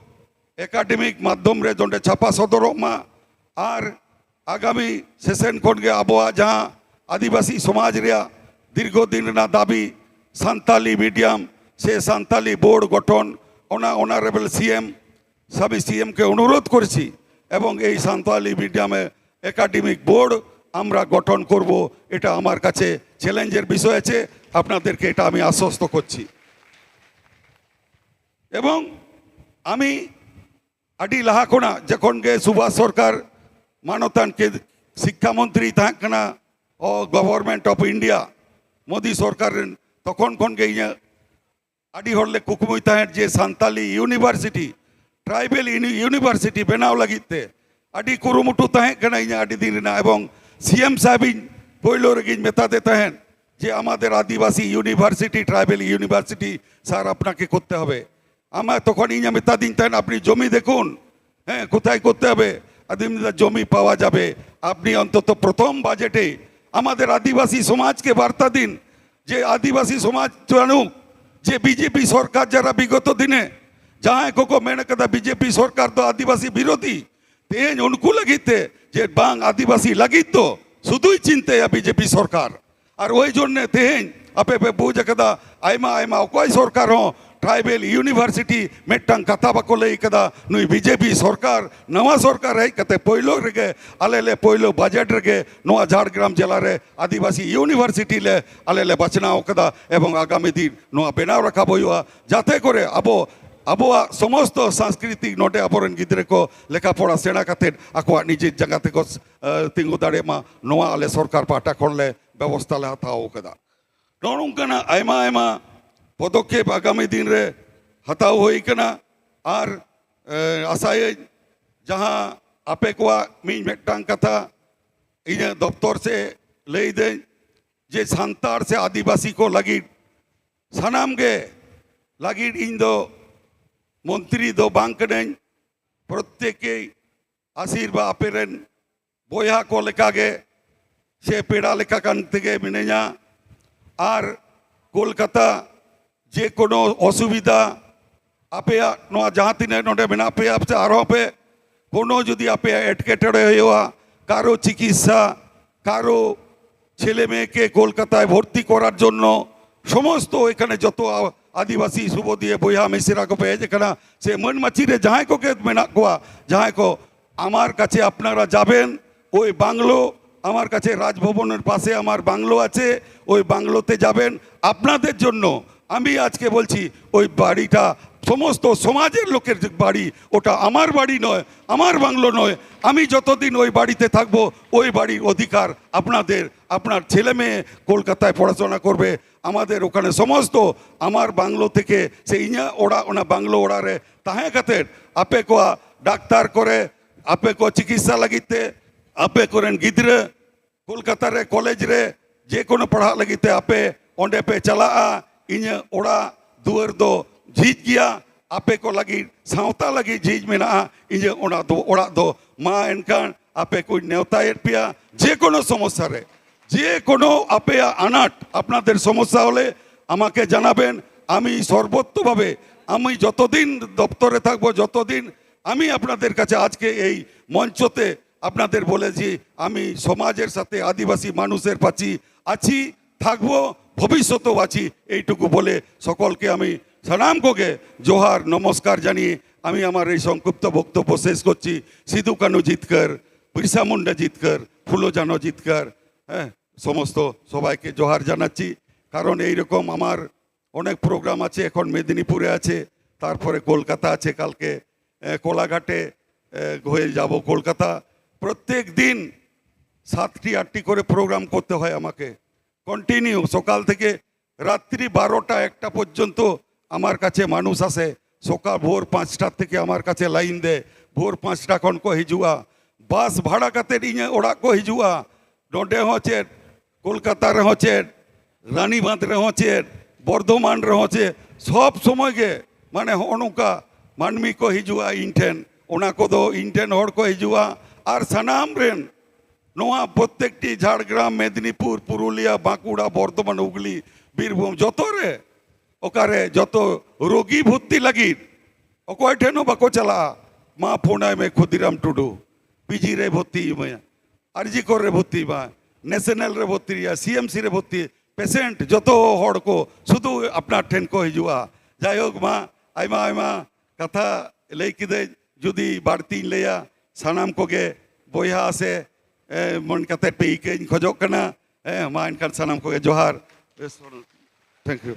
ᱮᱠᱟᱰᱮᱢᱤᱠ ᱢᱟᱫᱽᱫᱷᱚᱢ ᱨᱮ ᱱᱚᱰᱮ ᱪᱷᱟᱯᱟ ᱥᱚᱫᱚᱨᱚᱜ ᱢᱟ᱾ ᱟᱨ ᱟᱜᱟᱢᱤ ᱥᱮᱥᱚᱱ ᱠᱷᱚᱱ ᱜᱮ ᱟᱵᱚᱣᱟᱜ ᱡᱟᱦᱟᱸ ᱟᱹᱫᱤᱵᱟᱹᱥᱤ ᱥᱚᱢᱟᱡᱽ ᱨᱮᱭᱟᱜ ᱫᱤᱨᱜᱷᱚ ᱫᱤᱱ ᱨᱮᱱᱟᱜ ᱫᱟᱹᱵᱤ, ᱥᱟᱱᱛᱟᱞᱤ ᱢᱤᱰᱤᱭᱟᱢ ᱥᱮ ᱥᱟᱱᱛᱟᱞᱤ ᱵᱳᱨᱰ ᱜᱚᱴᱷᱚᱱ, ᱚᱱᱟ ᱚᱱᱟᱨᱮᱵᱮᱞ ᱥᱤ ᱮᱢ আমি সিএমকে অনুরোধ করেছি এবং এই সান্তালি মিডিয়ামে একাডেমিক বোর্ড আমরা গঠন করব। এটা আমার কাছে চ্যালেঞ্জের বিষয় আছে, আপনাদেরকে এটা আমি আশ্বস্ত করছি। এবং আমি ᱟᱹᱰᱤ ᱞᱟᱦᱟ ᱠᱷᱚᱱᱟᱜ ᱡᱚᱠᱷᱚᱱ ᱜᱮ ᱥᱩᱵᱷᱟᱥ ᱥᱚᱨᱠᱟᱨ ᱢᱟᱱᱚᱛᱟᱱ ᱠᱮ-, ᱥᱤᱠᱠᱷᱟ ᱢᱚᱱᱛᱨᱤ ᱛᱟᱦᱮᱸ ᱠᱟᱱᱟ, ᱚ, ᱜᱚᱵᱷᱚᱨᱱᱢᱮᱱᱴ ᱚᱯᱷ ᱤᱱᱰᱤᱭᱟ, ᱢᱳᱫᱤ ᱥᱚᱨᱠᱟᱨ ᱨᱮᱱ, ᱛᱚᱠᱷᱚᱱ ᱠᱷᱚᱱ ᱜᱮ ᱤᱧᱟᱹᱜ ᱟᱹᱰᱤ ᱦᱚᱲ ᱞᱮ ᱠᱩᱠᱢᱩᱭ ᱛᱟᱦᱮᱸᱫ ᱡᱮ ᱥᱟᱱᱛᱟᱞᱤ ᱤᱭᱩᱱᱤᱵᱷᱟᱨᱥᱤᱴᱤ, ᱴᱨᱟᱭᱵᱮᱞ ᱤᱭᱩᱱᱤ-, ᱤᱭᱩᱱᱤᱵᱷᱟᱨᱥᱤᱴᱤ ᱵᱮᱱᱟᱣ ᱞᱟᱹᱜᱤᱫ ᱛᱮ ᱟᱹᱰᱤ ᱠᱩᱨᱩᱢᱩᱴᱩ ᱛᱟᱦᱮᱸ ᱠᱟᱱᱟ ᱤᱧᱟᱹᱜ ᱟᱹᱰᱤ ᱫᱤᱱ ᱨᱮᱱᱟᱜ᱾ ᱮᱵᱚᱝ ᱥᱤ ᱮᱢ ᱥᱟᱦᱮᱵ ᱤᱧ ᱯᱳᱭᱞᱳ ᱨᱮᱜᱮᱧ ᱢᱮᱛᱟ ᱫᱮ ᱛᱟᱦᱮᱸᱫ ᱡᱮ ᱟᱢᱟᱫᱮᱨ ᱟᱹᱫᱤᱵᱟᱹᱥᱤ ᱤᱭᱩᱱᱤᱵᱷᱟᱨᱥᱤᱴᱤ, ᱴᱨᱟᱭᱵᱮᱞ ᱤᱭᱩᱱᱤᱵᱷᱟᱨᱥᱤᱴᱤ স্যার আপনাকে করতে হবে। আমার তখন ইয়ে মেতাদিন তাই আপনি জমি দেখুন, হ্যাঁ, কোথায় করতে হবে? আদিম জমি পাওয়া যাবে, আপনি অন্তত প্রথম বাজেটে আমাদের আদিবাসী সমাজকে বার্তা দিন যে আদিবাসী সমাজ জানুক যে বিজেপি সরকার যারা বিগত দিনে ᱡᱟᱦᱟᱸᱭ ᱠᱚᱠᱚ ᱢᱮᱱ ᱠᱟᱫᱟ ᱵᱤᱡᱮᱯᱤ ᱥᱚᱨᱠᱟᱨ ᱫᱚ ᱟᱹᱫᱤᱵᱟᱹᱥᱤ ᱵᱤᱨᱳᱫᱷᱤ, ᱛᱮᱦᱮᱧ ᱩᱱᱠᱩ ᱞᱟᱹᱜᱤᱫ ᱛᱮ ᱡᱮ ᱵᱟᱝ ᱟᱹᱫᱤᱵᱟᱹᱥᱤ ᱞᱟᱹᱜᱤᱫ ᱫᱚ ᱥᱩᱫᱷᱩᱭ ᱪᱤᱱᱛᱟᱹᱭᱟ ᱵᱤᱡᱮᱯᱤ ᱥᱚᱨᱠᱟᱨ᱾ ᱟᱨ ᱳᱭ ᱡᱚᱱᱱᱮ ᱛᱮᱦᱮᱧ ᱟᱯᱮ ᱯᱮ ᱵᱩᱡᱽ ᱟᱠᱟᱫᱟ, ᱟᱭᱢᱟ ᱟᱭᱢᱟ ᱚᱠᱚᱭ ᱥᱚᱨᱠᱟᱨ ᱦᱚᱸ ᱴᱨᱟᱭᱵᱮᱞ ᱤᱭᱩᱱᱤᱵᱷᱟᱨᱥᱤᱴᱤ ᱢᱤᱫᱴᱟᱝ ᱠᱟᱛᱷᱟ ᱵᱟᱠᱚ ᱞᱟᱹᱭ ᱠᱟᱫᱟ᱾ ᱱᱩᱭ ᱵᱤᱡᱮᱯᱤ ᱥᱚᱨᱠᱟᱨ, ᱱᱟᱣᱟ ᱥᱚᱨᱠᱟᱨ ᱦᱮᱡ ᱠᱟᱛᱮ ᱯᱳᱭᱞᱳ ᱨᱮᱜᱮ ᱟᱞᱮ ᱞᱮ ᱯᱳᱭᱞᱳ ᱵᱟᱡᱮᱴ ᱨᱮᱜᱮ ᱱᱚᱣᱟ ᱡᱷᱟᱲᱜᱨᱟᱢ ᱡᱮᱞᱟ ᱨᱮ ᱟᱹᱫᱤᱵᱟᱹᱥᱤ ᱤᱭᱩᱱᱤᱵᱷᱟᱨᱥᱤᱴᱤ ᱞᱮ ᱟᱞᱮ ᱞᱮ ᱵᱟᱪᱷᱱᱟᱣ ᱠᱟᱫᱟ ᱮᱵᱚᱝ ᱟᱜᱟᱢᱤ ᱫᱤᱱ ᱱᱚᱣᱟ ᱵᱮᱱᱟᱣ ᱨᱟᱠᱟᱵ ᱦᱩᱭᱩᱜᱼᱟ, ᱡᱟᱛᱮ ᱠᱚᱨᱮ ᱟᱵᱚ ᱟᱵᱚᱣᱟᱜ ᱥᱚᱢᱚᱥᱛᱚ ᱥᱟᱝᱥᱠᱨᱤᱛᱤᱠ ᱱᱚᱰᱮ ᱟᱵᱚᱨᱮᱱ ᱜᱤᱫᱽᱨᱟᱹ ᱠᱚ ᱞᱮᱠᱷᱟ ᱯᱚᱲᱟ ᱥᱮᱬᱟ ᱠᱟᱛᱮ ᱟᱠᱚᱣᱟᱜ ᱱᱤᱡᱮᱨ ᱡᱟᱸᱜᱟ ᱛᱮᱠᱚ ᱛᱤᱸᱜᱩ ᱫᱟᱲᱮᱭᱟᱜ ᱢᱟ, ᱱᱚᱣᱟ ᱟᱞᱮ ᱥᱚᱨᱠᱟᱨ ᱯᱟᱦᱴᱟ ᱠᱷᱚᱱ ᱞᱮ ᱵᱮᱵᱚᱥᱛᱷᱟ ᱞᱮ ᱦᱟᱛᱟᱣ ᱠᱟᱫᱟ᱾ ᱱᱚᱜᱼᱚ ᱱᱚᱝᱠᱟᱱᱟᱜ ᱟᱭᱢᱟ ᱟᱭᱢᱟ ᱯᱚᱫᱚᱠᱷᱮᱯ ᱟᱜᱟᱢᱤ ᱫᱤᱱ ᱨᱮ ᱦᱟᱛᱟᱣ ᱦᱩᱭ ᱠᱟᱱᱟ᱾ ᱟᱨ ᱟᱥᱟᱭᱟᱹᱧ ᱡᱟᱦᱟᱸ ᱟᱯᱮ ᱠᱚᱣᱟᱜ ᱢᱤᱫ ᱢᱤᱫᱴᱟᱝ ᱠᱟᱛᱷᱟ ᱤᱧᱟᱹᱜ ᱫᱚᱯᱛᱚᱨ ᱥᱮ ᱞᱟᱹᱭᱫᱟᱹᱧ ᱡᱮ ᱥᱟᱱᱛᱟᱲ ᱥᱮ ᱟᱹᱫᱤᱵᱟᱹᱥᱤ ᱠᱚ ᱞᱟᱹᱜᱤᱫ ᱥᱟᱱᱟᱢ ᱜᱮ ᱞᱟᱹᱜᱤᱫ ᱤᱧ ᱫᱚ ᱢᱚᱱᱛᱨᱤ ᱫᱚ ᱵᱟᱝ ᱠᱟᱹᱱᱟᱹᱧ᱾ ᱯᱨᱚᱛᱛᱮᱠᱮ ᱟᱥᱤᱨᱵᱟᱫᱽ ᱟᱯᱮᱨᱮᱱ ᱵᱚᱭᱦᱟ ᱠᱚ ᱞᱮᱠᱟᱜᱮ ᱥᱮ ᱯᱮᱲᱟ ᱞᱮᱠᱟ ᱠᱟᱱ ᱛᱮᱜᱮ ᱢᱤᱱᱟᱹᱧᱟ᱾ ᱟᱨ ᱠᱳᱞᱠᱟᱛᱟ ᱡᱮ ᱠᱳᱱᱳ ᱚᱥᱩᱵᱤᱫᱷᱟ ᱟᱯᱮᱭᱟᱜ ᱱᱚᱣᱟ ᱡᱟᱦᱟᱸ ᱛᱤᱱᱟᱹᱜ ᱱᱚᱰᱮ ᱢᱮᱱᱟᱜ ᱯᱮᱭᱟ ᱥᱮ ᱟᱨᱦᱚᱸ ᱯᱮ ᱠᱳᱱᱳ ᱡᱩᱫᱤ ᱟᱯᱮᱭᱟᱜ ᱮᱴᱠᱮᱴᱚᱬᱮ ᱦᱩᱭᱩᱜᱼᱟ, ᱠᱟᱨᱳ ᱪᱤᱠᱤᱛᱥᱟ, ᱠᱟᱨᱳ ছেলে মেয়েকে কলকাতায় ভর্তি করার জন্য সমস্ত এখানে যত আ- আদিবাসী শুভদীয় বৈহা মিসেরা ᱠᱚ ᱯᱮ ᱦᱮᱡ ᱟᱠᱟᱱᱟ ᱥᱮ ᱢᱟᱹᱱ ᱢᱟᱹᱪᱤ ᱨᱮ ᱡᱟᱦᱟᱸᱭ ᱠᱚᱜᱮ ᱢᱮᱱᱟᱜ ᱠᱚᱣᱟ, ᱡᱟᱦᱟᱸᱭ ᱠᱚ আমার কাছে আপনারা যাবেন, ওই বাংলো, আমার কাছে রাজভবনের পাশে আমার বাংলো আছে, ওই বাংলোতে যাবেন। আপনাদের জন্য আমি আজকে বলছি, ওই বাড়িটা সমস্ত সমাজের লোকের যে বাড়ি, ওটা আমার বাড়ি নয়, আমার বাংলো নয়। আমি যতদিন ওই বাড়িতে থাকবো, ওই বাড়ির অধিকার আপনাদের, আপনার ছেলে মেয়ে কলকাতায় পড়াশোনা করবে, আমাদের ওখানে সমস্ত আমার বাংলো থেকে সে ᱤᱧᱟᱹᱜ ᱚᱲᱟᱜ, ᱚᱱᱟ ᱵᱟᱝᱞᱳ ᱚᱲᱟᱜ ᱨᱮ ᱛᱟᱦᱮᱸ ᱠᱟᱛᱮ ᱟᱯᱮ ᱠᱚᱣᱟᱜ ᱰᱟᱠᱛᱟᱨ ᱠᱚᱨᱮ, ᱟᱯᱮ ᱠᱚ ᱪᱤᱠᱤᱛᱥᱟ ᱞᱟᱹᱜᱤᱫ ᱛᱮ, ᱟᱯᱮ ᱠᱚᱨᱮᱱ ᱜᱤᱫᱽᱨᱟᱹ ᱠᱳᱞᱠᱟᱛᱟ ᱨᱮ ᱠᱚᱞᱮᱡᱽ ᱨᱮ ᱡᱮ ᱠᱳᱱᱳ ᱯᱟᱲᱦᱟᱜ ᱞᱟᱹᱜᱤᱫ ᱛᱮ ᱟᱯᱮ ᱚᱸᱰᱮ ᱯᱮ ᱪᱟᱞᱟᱜᱼᱟ, ᱤᱧᱟᱹᱜ ᱚᱲᱟᱜ ᱫᱩᱣᱟᱹᱨ ᱫᱚ ᱡᱷᱤᱡ ᱜᱮᱭᱟ᱾ ᱟᱯᱮ ᱠᱚ ᱞᱟᱹᱜᱤᱫ, ᱥᱟᱶᱛᱟ ᱞᱟᱹᱜᱤᱫ ᱡᱷᱤᱡ ᱢᱮᱱᱟᱜᱼᱟ ᱤᱧᱟᱹᱜ ᱚᱱᱟ ᱫᱚ, ᱚᱲᱟᱜ ᱫᱚ᱾ ᱢᱟ ᱮᱱᱠᱷᱟᱱ ᱟᱯᱮ ᱠᱚᱧ ᱱᱮᱣᱛᱟᱭᱮᱫ ᱯᱮᱭᱟ᱾ ᱡᱮ ᱠᱳᱱᱳ ᱥᱚᱢᱚᱥᱥᱟ ᱨᱮ, ᱡᱮ ᱠᱳᱱᱳ ᱟᱯᱮᱭᱟᱜ ᱟᱱᱟᱴ, ᱟᱯᱱᱟᱫᱮᱨ ᱥᱚᱢᱚᱥᱥᱟ ᱦᱚᱞᱮ আমাকে জানাবেন। আমি সর্বত্রভাবে, আমি যতদিন দপ্তরে থাকবো, যতদিন আমি আপনাদের কাছে আজকে এই মঞ্চতে আপনাদের বলেছি, আমি সমাজের সাথে আদিবাসী মানুষের পাশে আছি, থাকবো, ভবিষ্যতেও আছি। এইটুকু বলে সকলকে আমি সানাম ᱠᱚᱜᱮ ᱡᱚᱦᱟᱨ ᱱᱚᱢᱚᱥᱠᱟᱨ ᱡᱟᱱᱤᱭᱮ ᱟᱢᱤ ᱟᱢᱟᱨ ᱮᱭ ᱥᱚᱝᱠᱷᱤᱯᱛᱚ ᱵᱚᱠᱛᱚᱵᱵᱚ ᱥᱮᱥ ᱠᱚᱨᱪᱤ᱾ ᱥᱤᱫᱩ ᱠᱟᱹᱱᱦᱩ ᱡᱤᱛᱠᱟᱹᱨ, ᱵᱤᱨᱥᱟ ᱢᱩᱱᱰᱟ ᱡᱤᱛᱠᱟᱹᱨ, ᱯᱷᱩᱞᱳ ᱡᱷᱟᱱᱳ ᱡᱤᱛᱠᱟᱹᱨ, ᱦᱮᱸ, সমস্ত সবাইকে জোহার জানাচ্ছি। কারণ এইরকম আমার অনেক প্রোগ্রাম আছে, এখন মেদিনীপুরে আছে, তারপরে কলকাতা আছে, কালকে এ, কোলাঘাটে এ, হয়ে যাব কলকাতা। প্রত্যেক দিন সাতটি আটটি করে প্রোগ্রাম করতে হয় আমাকে কন্টিনিউ। সকাল থেকে রাত্রি বারোটা একটা পর্যন্ত আমার কাছে মানুষ আসে। সকাল ভোর পাঁচটা থেকে আমার কাছে লাইন দেয়, ভোর পাঁচটা ᱠᱷᱚᱱ ᱠᱚ ᱦᱤᱡᱩᱜᱼᱟ᱾ ᱵᱟᱥ ᱵᱷᱟᱲᱟ ᱠᱟᱛᱮᱫ ᱤᱧᱟᱹᱜ ᱚᱲᱟᱜ ᱠᱚ ᱦᱤᱡᱩᱜᱼᱟ᱾ ᱱᱚᱰᱮ ᱦᱚᱸ ᱪᱮᱫ, ᱠᱳᱞᱠᱟᱛᱟ ᱨᱮᱦᱚᱸ ᱪᱮᱫ, ᱨᱟᱱᱤᱵᱟᱸᱫᱷ ᱨᱮᱦᱚᱸ ᱪᱮᱫ, ᱵᱚᱨᱫᱷᱚᱢᱟᱱ ᱨᱮᱦᱚᱸ ᱪᱮᱫ, ᱥᱚᱵ ᱥᱚᱢᱚᱭ ᱜᱮ ᱢᱟᱱᱮ ᱦᱚᱸᱜᱼᱚ ᱱᱚᱝᱠᱟ ᱢᱟᱹᱱᱢᱤ ᱠᱚ ᱦᱤᱡᱩᱜᱼᱟ ᱤᱧ ᱴᱷᱮᱱ᱾ ᱚᱱᱟ ᱠᱚᱫᱚ ᱤᱧ ᱴᱷᱮᱱ ᱦᱚᱲ ᱠᱚ ᱦᱤᱡᱩᱜᱼᱟ, ᱟᱨ ᱥᱟᱱᱟᱢ ᱨᱮᱱ ᱱᱚᱣᱟ ᱯᱨᱚᱛᱮᱠᱴᱤ ᱡᱷᱟᱲᱜᱨᱟᱢ, ᱢᱮᱫᱤᱱᱤᱯᱩᱨ, ᱯᱩᱨᱩᱞᱤᱭᱟ, ᱵᱟᱸᱠᱩᱲᱟ, ᱵᱚᱨᱫᱷᱚᱢᱟᱱ, ᱦᱩᱜᱽᱞᱤ, ᱵᱤᱨᱵᱷᱩᱢ, ᱡᱚᱛᱚ ᱨᱮ, ᱚᱠᱟᱨᱮ ᱡᱚᱛᱚ ᱨᱳᱜᱤ ᱵᱷᱚᱨᱛᱤ ᱞᱟᱹᱜᱤᱫ ᱚᱠᱚᱭ ᱴᱷᱮᱱ ᱦᱚᱸ ᱵᱟᱠᱚ ᱪᱟᱞᱟᱜᱼᱟ᱾ ᱢᱟ ᱯᱷᱳᱱᱟᱭ ᱢᱮ ᱠᱷᱩᱫᱤᱨᱟᱢ ᱴᱩᱰᱩ, ᱯᱤᱡᱤ ᱨᱮ ᱵᱷᱚᱨᱛᱤ ᱮᱢᱟᱭᱟ, ᱟᱨᱡᱤ ᱠᱚᱨ ᱨᱮ ᱵᱷᱚᱨᱛᱤ ᱮᱢᱟᱭ, ᱱᱮᱥᱱᱟᱞ ᱨᱮ ᱵᱷᱚᱨᱛᱤ ᱮᱭᱟ, ᱥᱤᱮᱢᱥᱤ ᱨᱮ ᱵᱷᱚᱨᱛᱤ, ᱯᱮᱥᱮᱱᱴ ᱡᱚᱛᱚ ᱦᱚᱲ ᱠᱚ ᱥᱩᱫᱷᱩ ᱟᱯᱱᱟᱨ ᱴᱷᱮᱱ ᱠᱚ ᱦᱤᱡᱩᱜᱼᱟ᱾ ᱡᱟᱭᱦᱳᱠ, ᱢᱟ ᱟᱭᱢᱟ ᱟᱭᱢᱟ ᱠᱟᱛᱷᱟ ᱞᱟᱹᱭ ᱠᱤᱫᱟᱹᱧ, ᱡᱩᱫᱤ ᱵᱟᱹᱲᱛᱤᱧ ᱞᱟᱹᱭᱟ, ᱥᱟᱱᱟᱢ ᱠᱚᱜᱮ ᱵᱚᱭᱦᱟ ᱥᱮ ᱮ, ᱢᱚᱱ ᱠᱟᱛᱮ ᱯᱮ ᱤᱠᱟᱹᱧ ᱠᱷᱚᱡᱚᱜ ᱠᱟᱱᱟ᱾ ᱦᱮᱸ, ᱢᱟ ᱮᱱᱠᱷᱟᱱ ᱥᱟᱱᱟᱢ ᱠᱚᱜᱮ ᱡᱚᱦᱟᱨ᱾ ᱵᱮᱥ, ᱛᱷᱮᱝᱠ ᱭᱩ᱾